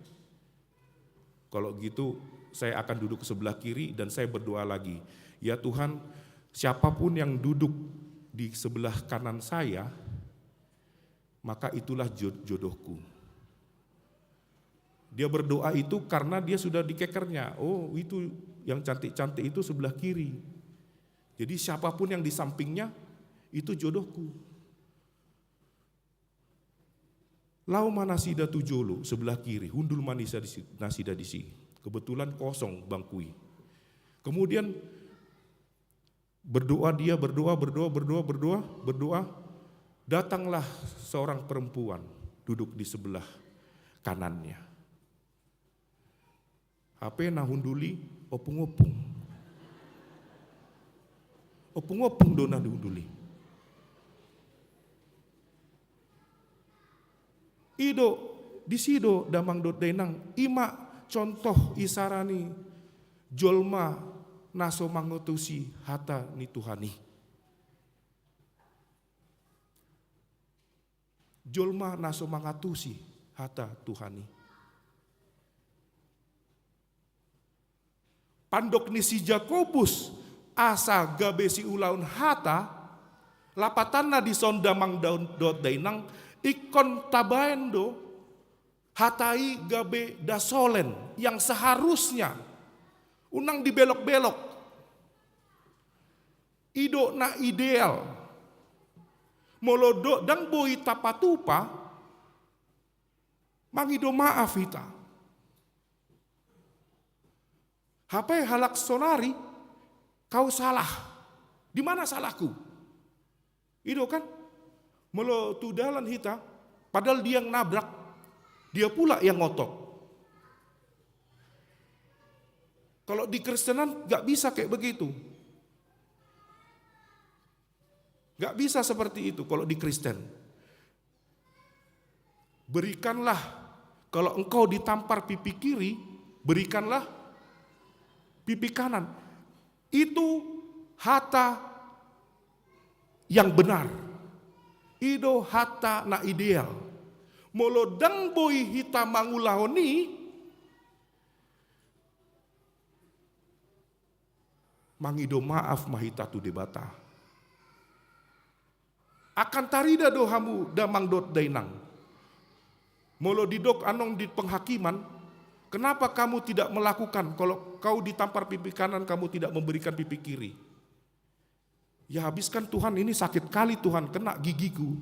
Kalau gitu, saya akan duduk sebelah kiri dan saya berdoa lagi. "Ya Tuhan, siapapun yang duduk di sebelah kanan saya, maka itulah jo-, jodohku." Dia berdoa itu karena dia sudah dikekernya. "Oh, itu yang cantik-cantik itu sebelah kiri. Jadi siapapun yang di sampingnya, itu jodohku." Laho ma nasida tu jolo, sebelah kiri, hundul ma nisa disi-, nasida disi. Kebetulan kosong bangku i. Kemudian berdoa dia, berdoa, berdoa, berdoa, berdoa, berdoa. Datanglah seorang perempuan duduk di sebelah kanannya. Hape na hundul i ompung-ompung. Ompung-ompung do na hundul i. I do, disi do damang dohot dainang, i ma contoh isara ni jolma na so mangantusi hata ni Tuhan i. Jolma na so mangantusi hata Tuhan i. Pandok ni si Jakobus, asa gabe siulahon hata, lapatanna dison damang dohot dainang, ingkon tabaen do hata i gabe dasolen yang seharusnya, unang dibelok-belok. I do na ideal. Molo do-, ndang boi tapatupa, mangido maaf hita. Hape halak sonari, kau salah. Di mana salahku? I do kan? Molo tu dalan hita, padahal dia yang nabrak, dia pula yang ngotot. Kalau di Kristenan nggak bisa kayak begitu. Nggak bisa seperti itu kalau di Kristen. Berikanlah, kalau engkau ditampar pipi kiri, berikanlah pipi kanan. Itu hata yang benar. I do hata na ideal. Molo ndang boi hita mangulahon i, mangido maaf ma hita tu Debata. Akan tarida do hamu damang dohot dainang. Molo didok annon di penghakiman, kenapa kamu tidak melakukan, kalau kau ditampar pipi kanan, kamu tidak memberikan pipi kiri? Ya habiskan Tuhan, ini sakit kali Tuhan, kena gigiku.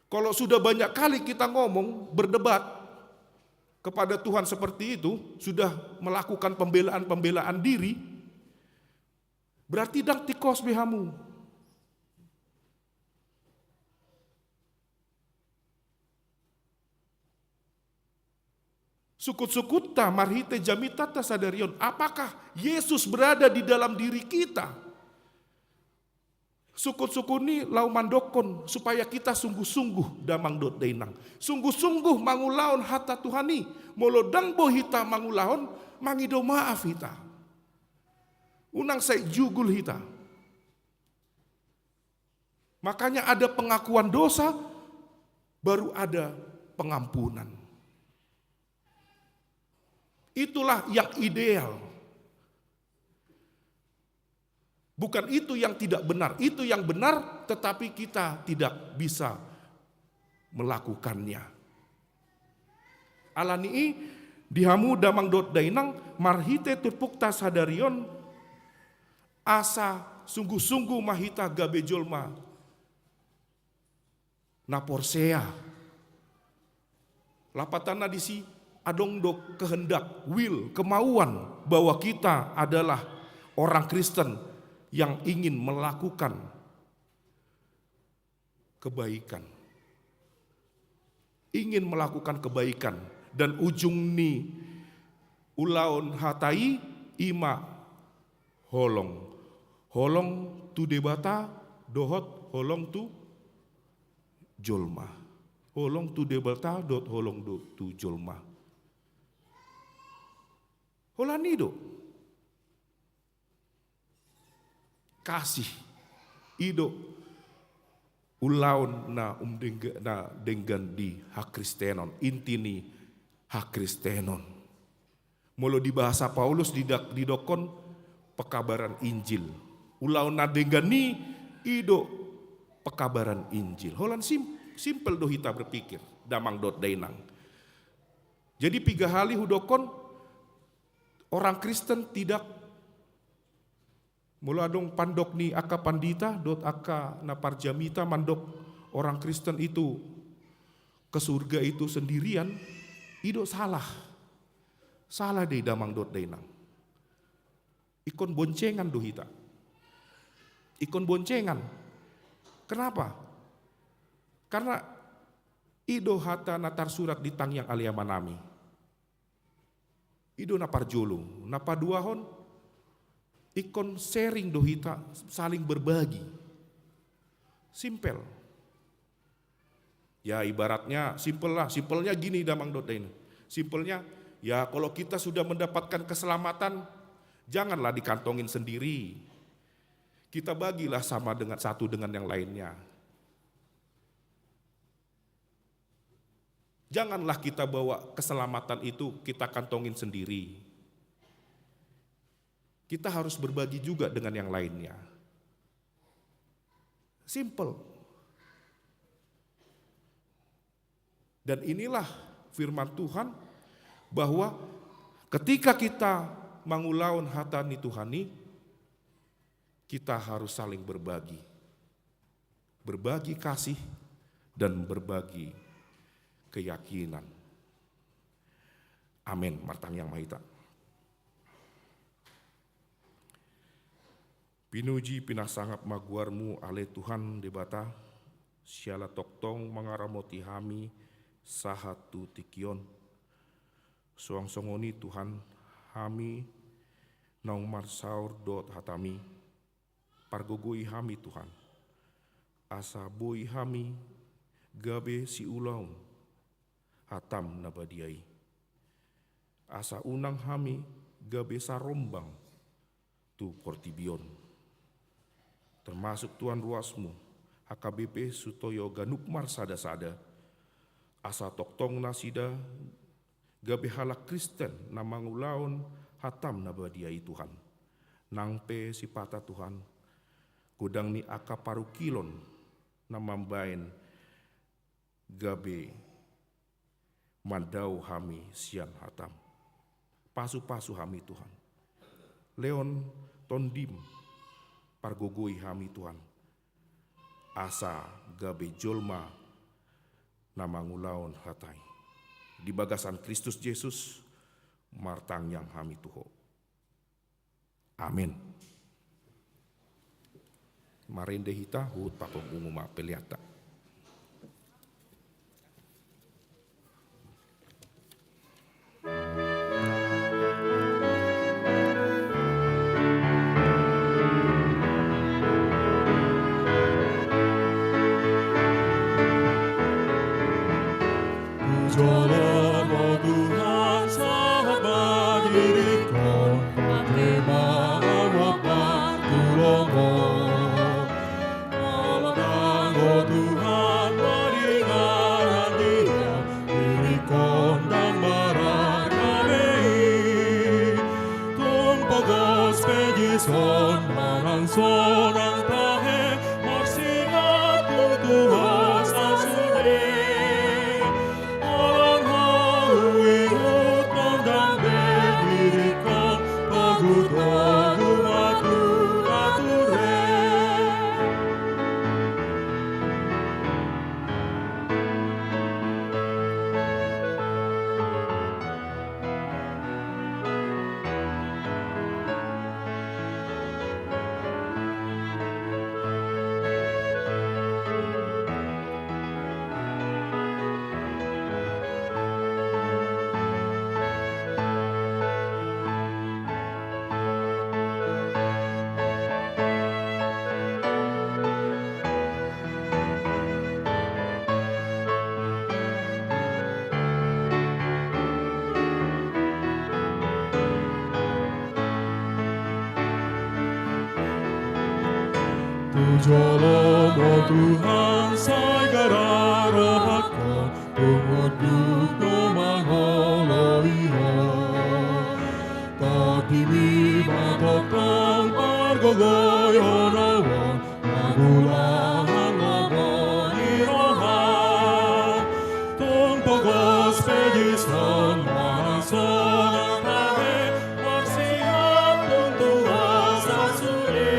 Kalau sudah banyak kali kita ngomong, berdebat kepada Tuhan seperti itu, sudah melakukan pembelaan-pembelaan diri, berarti ndang tingkos be hamu. Sungkun-sungkunta marhite jamitanta sadari on. Apakah Yesus berada di dalam diri kita? Sungkun-sungkun i laho mandokkon supaya kita sungguh-sungguh, damang dohot dainang. Sungguh-sungguh mangulahon hata Tuhan i. Molo ndang boi hita mangulahon, mangido maaf hita. Unang sai jugul hita. Makanya ada pengakuan dosa, baru ada pengampunan. Itulah yang ideal. Bukan itu yang tidak benar, itu yang benar, tetapi kita tidak bisa melakukannya. Alani i, di hamu damang dohot dainang, marhite turpukta sadari on, asa sungguh-sungguh ma hita gabe jolma na porsea. Lapatanna disi, adong do kehendak, will, kemauan bahwa kita adalah orang Kristen yang ingin melakukan kebaikan. Ingin melakukan kebaikan. Dan ujung ni ulaon hata i, i ma holong. Holong tu Debata dohot holong tu jolma. Holong tu Debata dohot holong do, tu jolma. Holan i do. Kasih. I do ulaon na umdengga-, na denggan di hakristenon, inti ni hakristenon. Molo di bahasa Paulus didak-, didokkon pekabaran Injil. Ulaon na denggan i, i do pekabaran Injil. Holan sim-, simpel do hita berpikir, damang dohot dainang. Jadi piga hali hudokkon, orang Kristen tidak, molo adong pandok ni angka pandita dohot angka na parjamita mandok orang Kristen itu ke surga itu sendirian, i do salah. Salah do i, damang dohot dainang. Ingkon boncengan do hita. Ingkon boncengan. Kenapa? Karena i do hata na tarsurat di tangiang ale Amanami. I do na parjolo. Na paduahon, ingkon sharing do hita, saling berbagi. Simpel. Ya, ibaratnya simpel lah. Simpelnya gini, damang dohot dainang. Simpelnya, ya, kalau kita sudah mendapatkan keselamatan, janganlah dikantongin sendiri. Kita bagilah sama dengan, satu dengan yang lainnya. Janganlah kita bawa keselamatan itu, kita kantongin sendiri. Kita harus berbagi juga dengan yang lainnya. Simple. Dan inilah firman Tuhan, bahwa ketika kita mangulahon hata ni Tuhan i, kita harus saling berbagi. Berbagi kasih dan berbagi keyakinan. Amin. Martangiang ma hita. Pinuji, pinasangap ma goarMu, ale Tuhan Debata, siala tongtong mangaramoti hami sahat tu tingki on. Suang songon i, Tuhan, hami naung marsaor dohot hataMi, pargogoi hami, Tuhan, asa boi hami gabe siulaon hataM na badia i, asa unang hami gabe sarombang tu portibi on. Termasuk, Tuhan, ruasMu, H K B P Sutoyo ganup marsada-sada, asa tongtong nasida gabe halak Kristen na mangulahon hataM na badia i, Tuhan. Nang pe sipata, Tuhan, godang ni angka parungkilon na mambaen gabe mandao hami sian hataM. Pasu-pasu hami, Tuhan. Lehon Tondim, pargogoi hami Tuhan, asa gabe jolma na mangulahon hata i. Di bagasan Kristus Jesus martangiang hami tu Ho. Amen. Marende hita, huhut papungu ma peleanta. Tu jolom Ho Tuhan sahat ma diringkon, pake ma ahu hombar tu lomo. Molo ndang Ho Tuhan maringanan di ahu, diringkon ndang marangka be i. Tung pogos pe dison manang sonang tahe, marsigantung tu Ho sasude. Holan Ho huihuthon, ndang be diringkon, togutogu ma tu nature. Tu jolom Ho Tuhan sai garar rohangkon, tung unduk do mangoloi Ho. Tondim i ma tongtong pargogoion ahu on, mangulahon lomo ni roha. Tung pogos pe dison manang sonang tahe, marsigantung tu Ho sasude.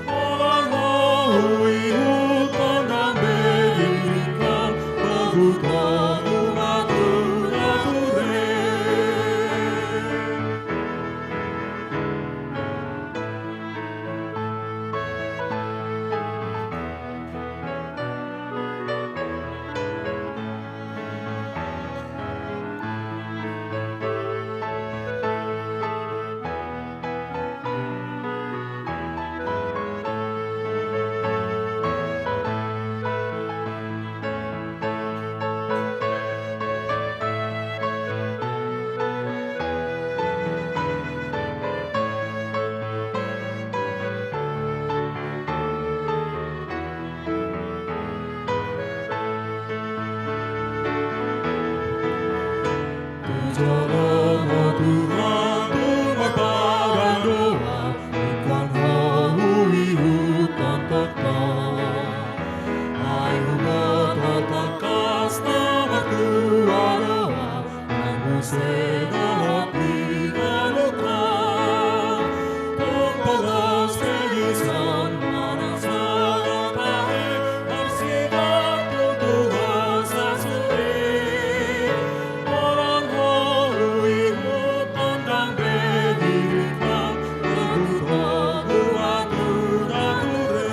Holan Ho huihuthon, ndang be diringkon, togutogu ma tu nature. Tu jolom Ho Tuhan tung marpadan do ahu, ingkon Ho huihuthon tongtong. Ai huboto tangkas na martua do ahu, nang muse dohot di ganup on. Tung pogos pe dison manang sonang tahe, marsigantung tu Ho sasude. Holan Ho huihuthon, ndang be diringkon, togutogu ma tu nature.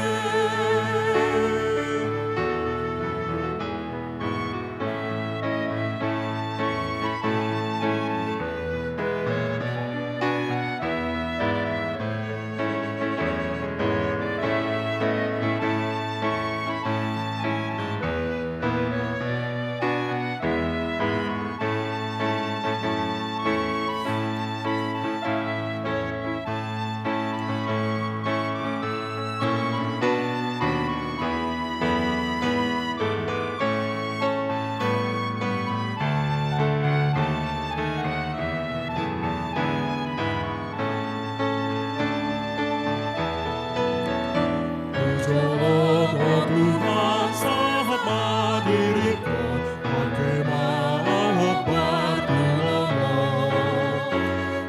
Tu jolom Ho Tuhan sahat ma diringkon, pake ma ahu hombar tu lomo.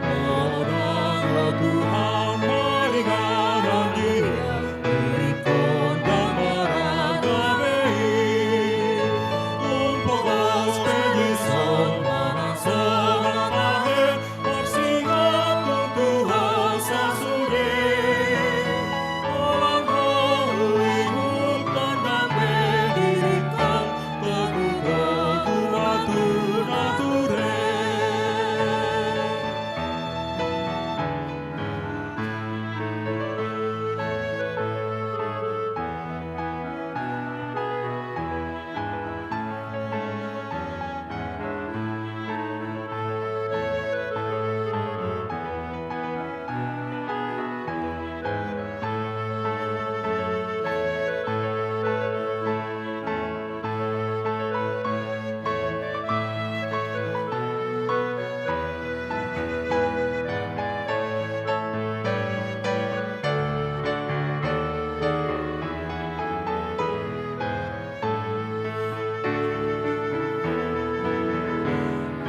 Molo ndang Ho Tuhan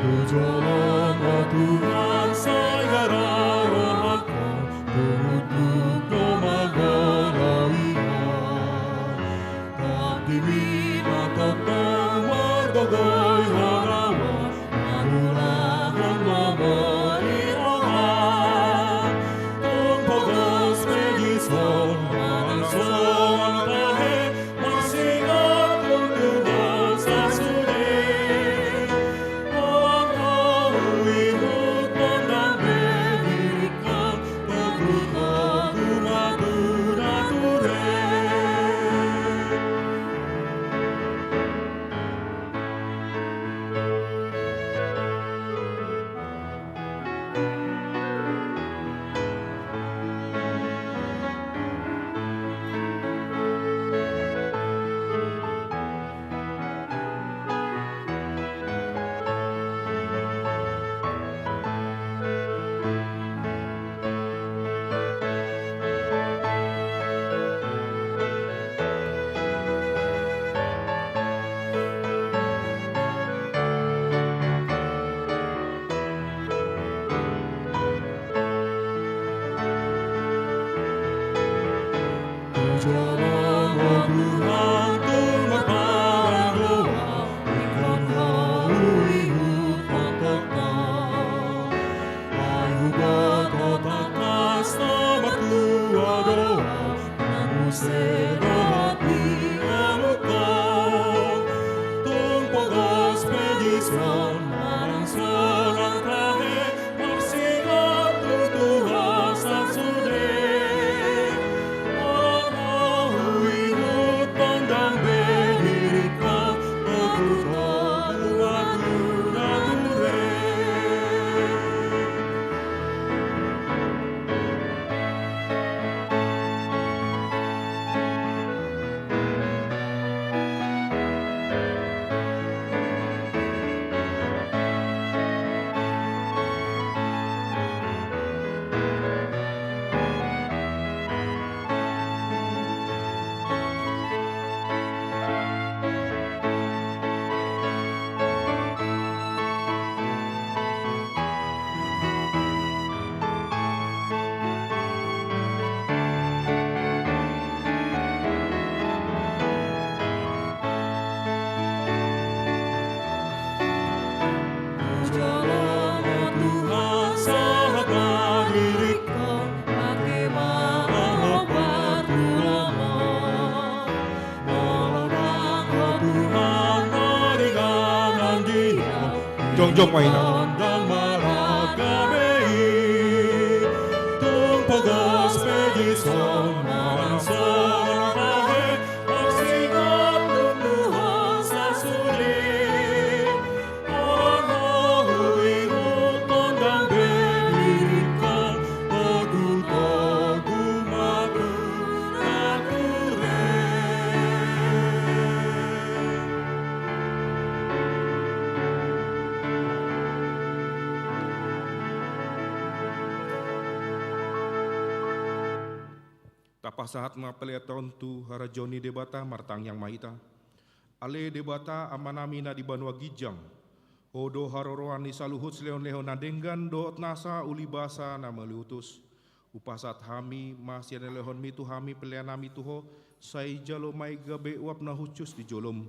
Tu jolom, o Tuhan, sai gara rohangku, tumunduk do mangolu Ia. Dang di mi ma tongtong margogoihon ahu, mangulahon lomo ni roham. Tung pogos pe dison manang songon tahe, marsingot tung tu ho sasude. Olo huihuthon dang be diringkot, togutogu ma tu nature. Jongjong ma inang. Tapasahat ma pelean on tu harajaon ni Debata, martangiang ma hita. Ale Debata, Amanami na di banua ginjang, Ho do haroroan ni saluhut silehonlehon na denggan dohot nasa ulibasa na mauliutus. Hupasahat hami ma silehonlehonmi tu hami peleannami tu Ho, sai jalo ma i gabe uap na hushus di jolom.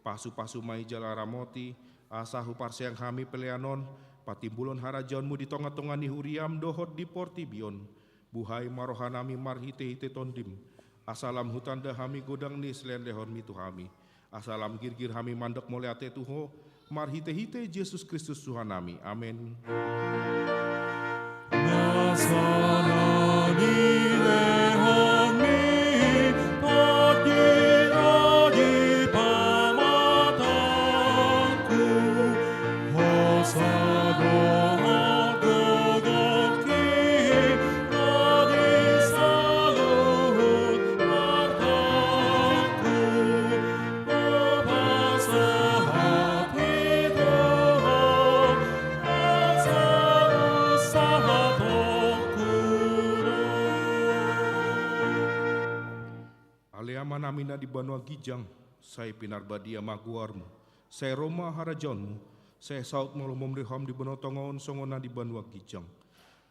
Pasupasu ma i jala ramoti, asa huparsiang hami pelean on patimbulhon harajaonmu di tongatonga ni huriam dohot di portibi on. Buhai ma rohanami marhitehite Tondim, asa lam hutanda hami godang ni silehonlehonmi tu hami, asa lam girgir hami mandok mauliate tu Ho, marhitehite Jesus Kristus Tuhannami. Amen. Ale Amanami na di banua ginjang, sai pinarbadia ma goarmu, sai ro ma harajaonmu, Sai saut ma lomom di hami di banua tonga on songon na di banua ginjang.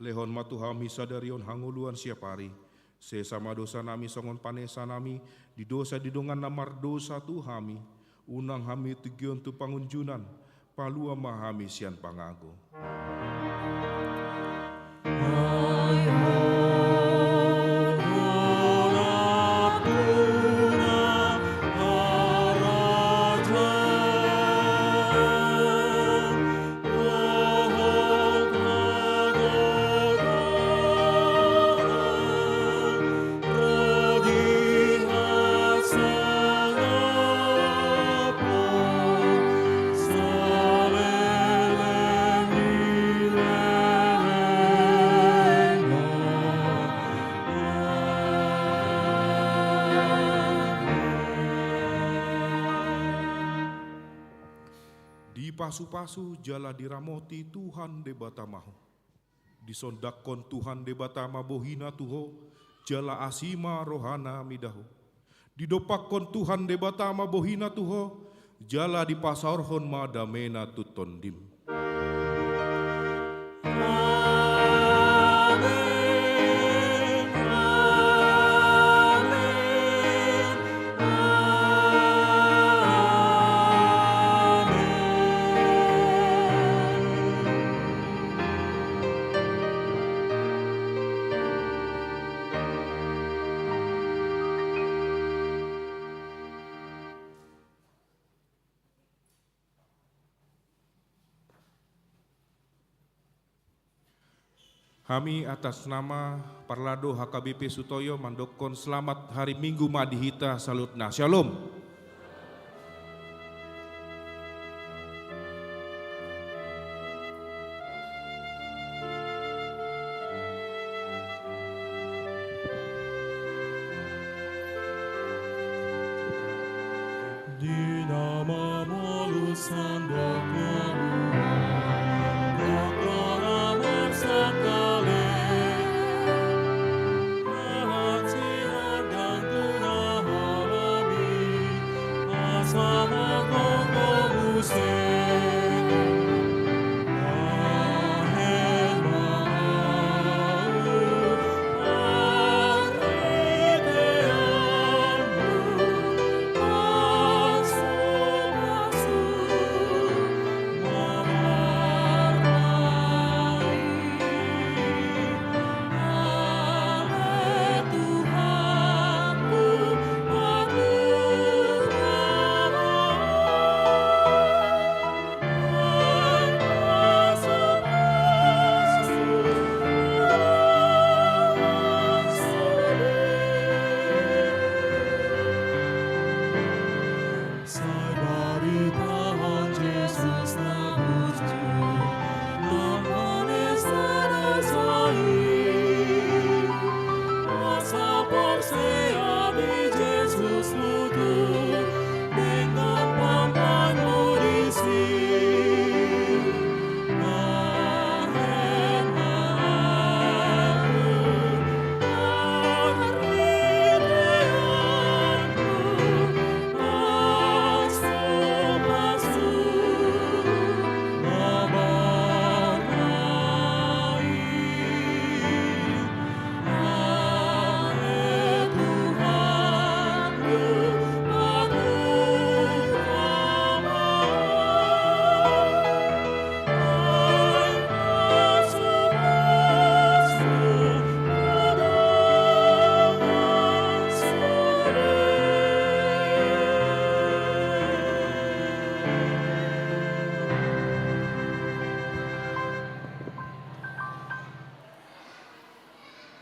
Lehon ma tu hami sadari on hangoluan siapari. Sesa ma dosanami songon panesanami di dosa di dongan na mardosa tu hami. Unang hami tingkihon tu pangunjunan, palua ma hami sian pangago. Dipasupasu jala diramoti Tuhan Debata ma ho. Disondangkon Tuhan Debata ma bohina tu ho, jala asi ma rohana mida ho. Didompakkon Tuhan Debata ma bohina tu ho, jala dipasaorhon ma damena tu tondim. Hami atas nama Parlado H K B P Sutoyo mandokkon selamat hari Minggu ma di hita saluhutna. Shalom.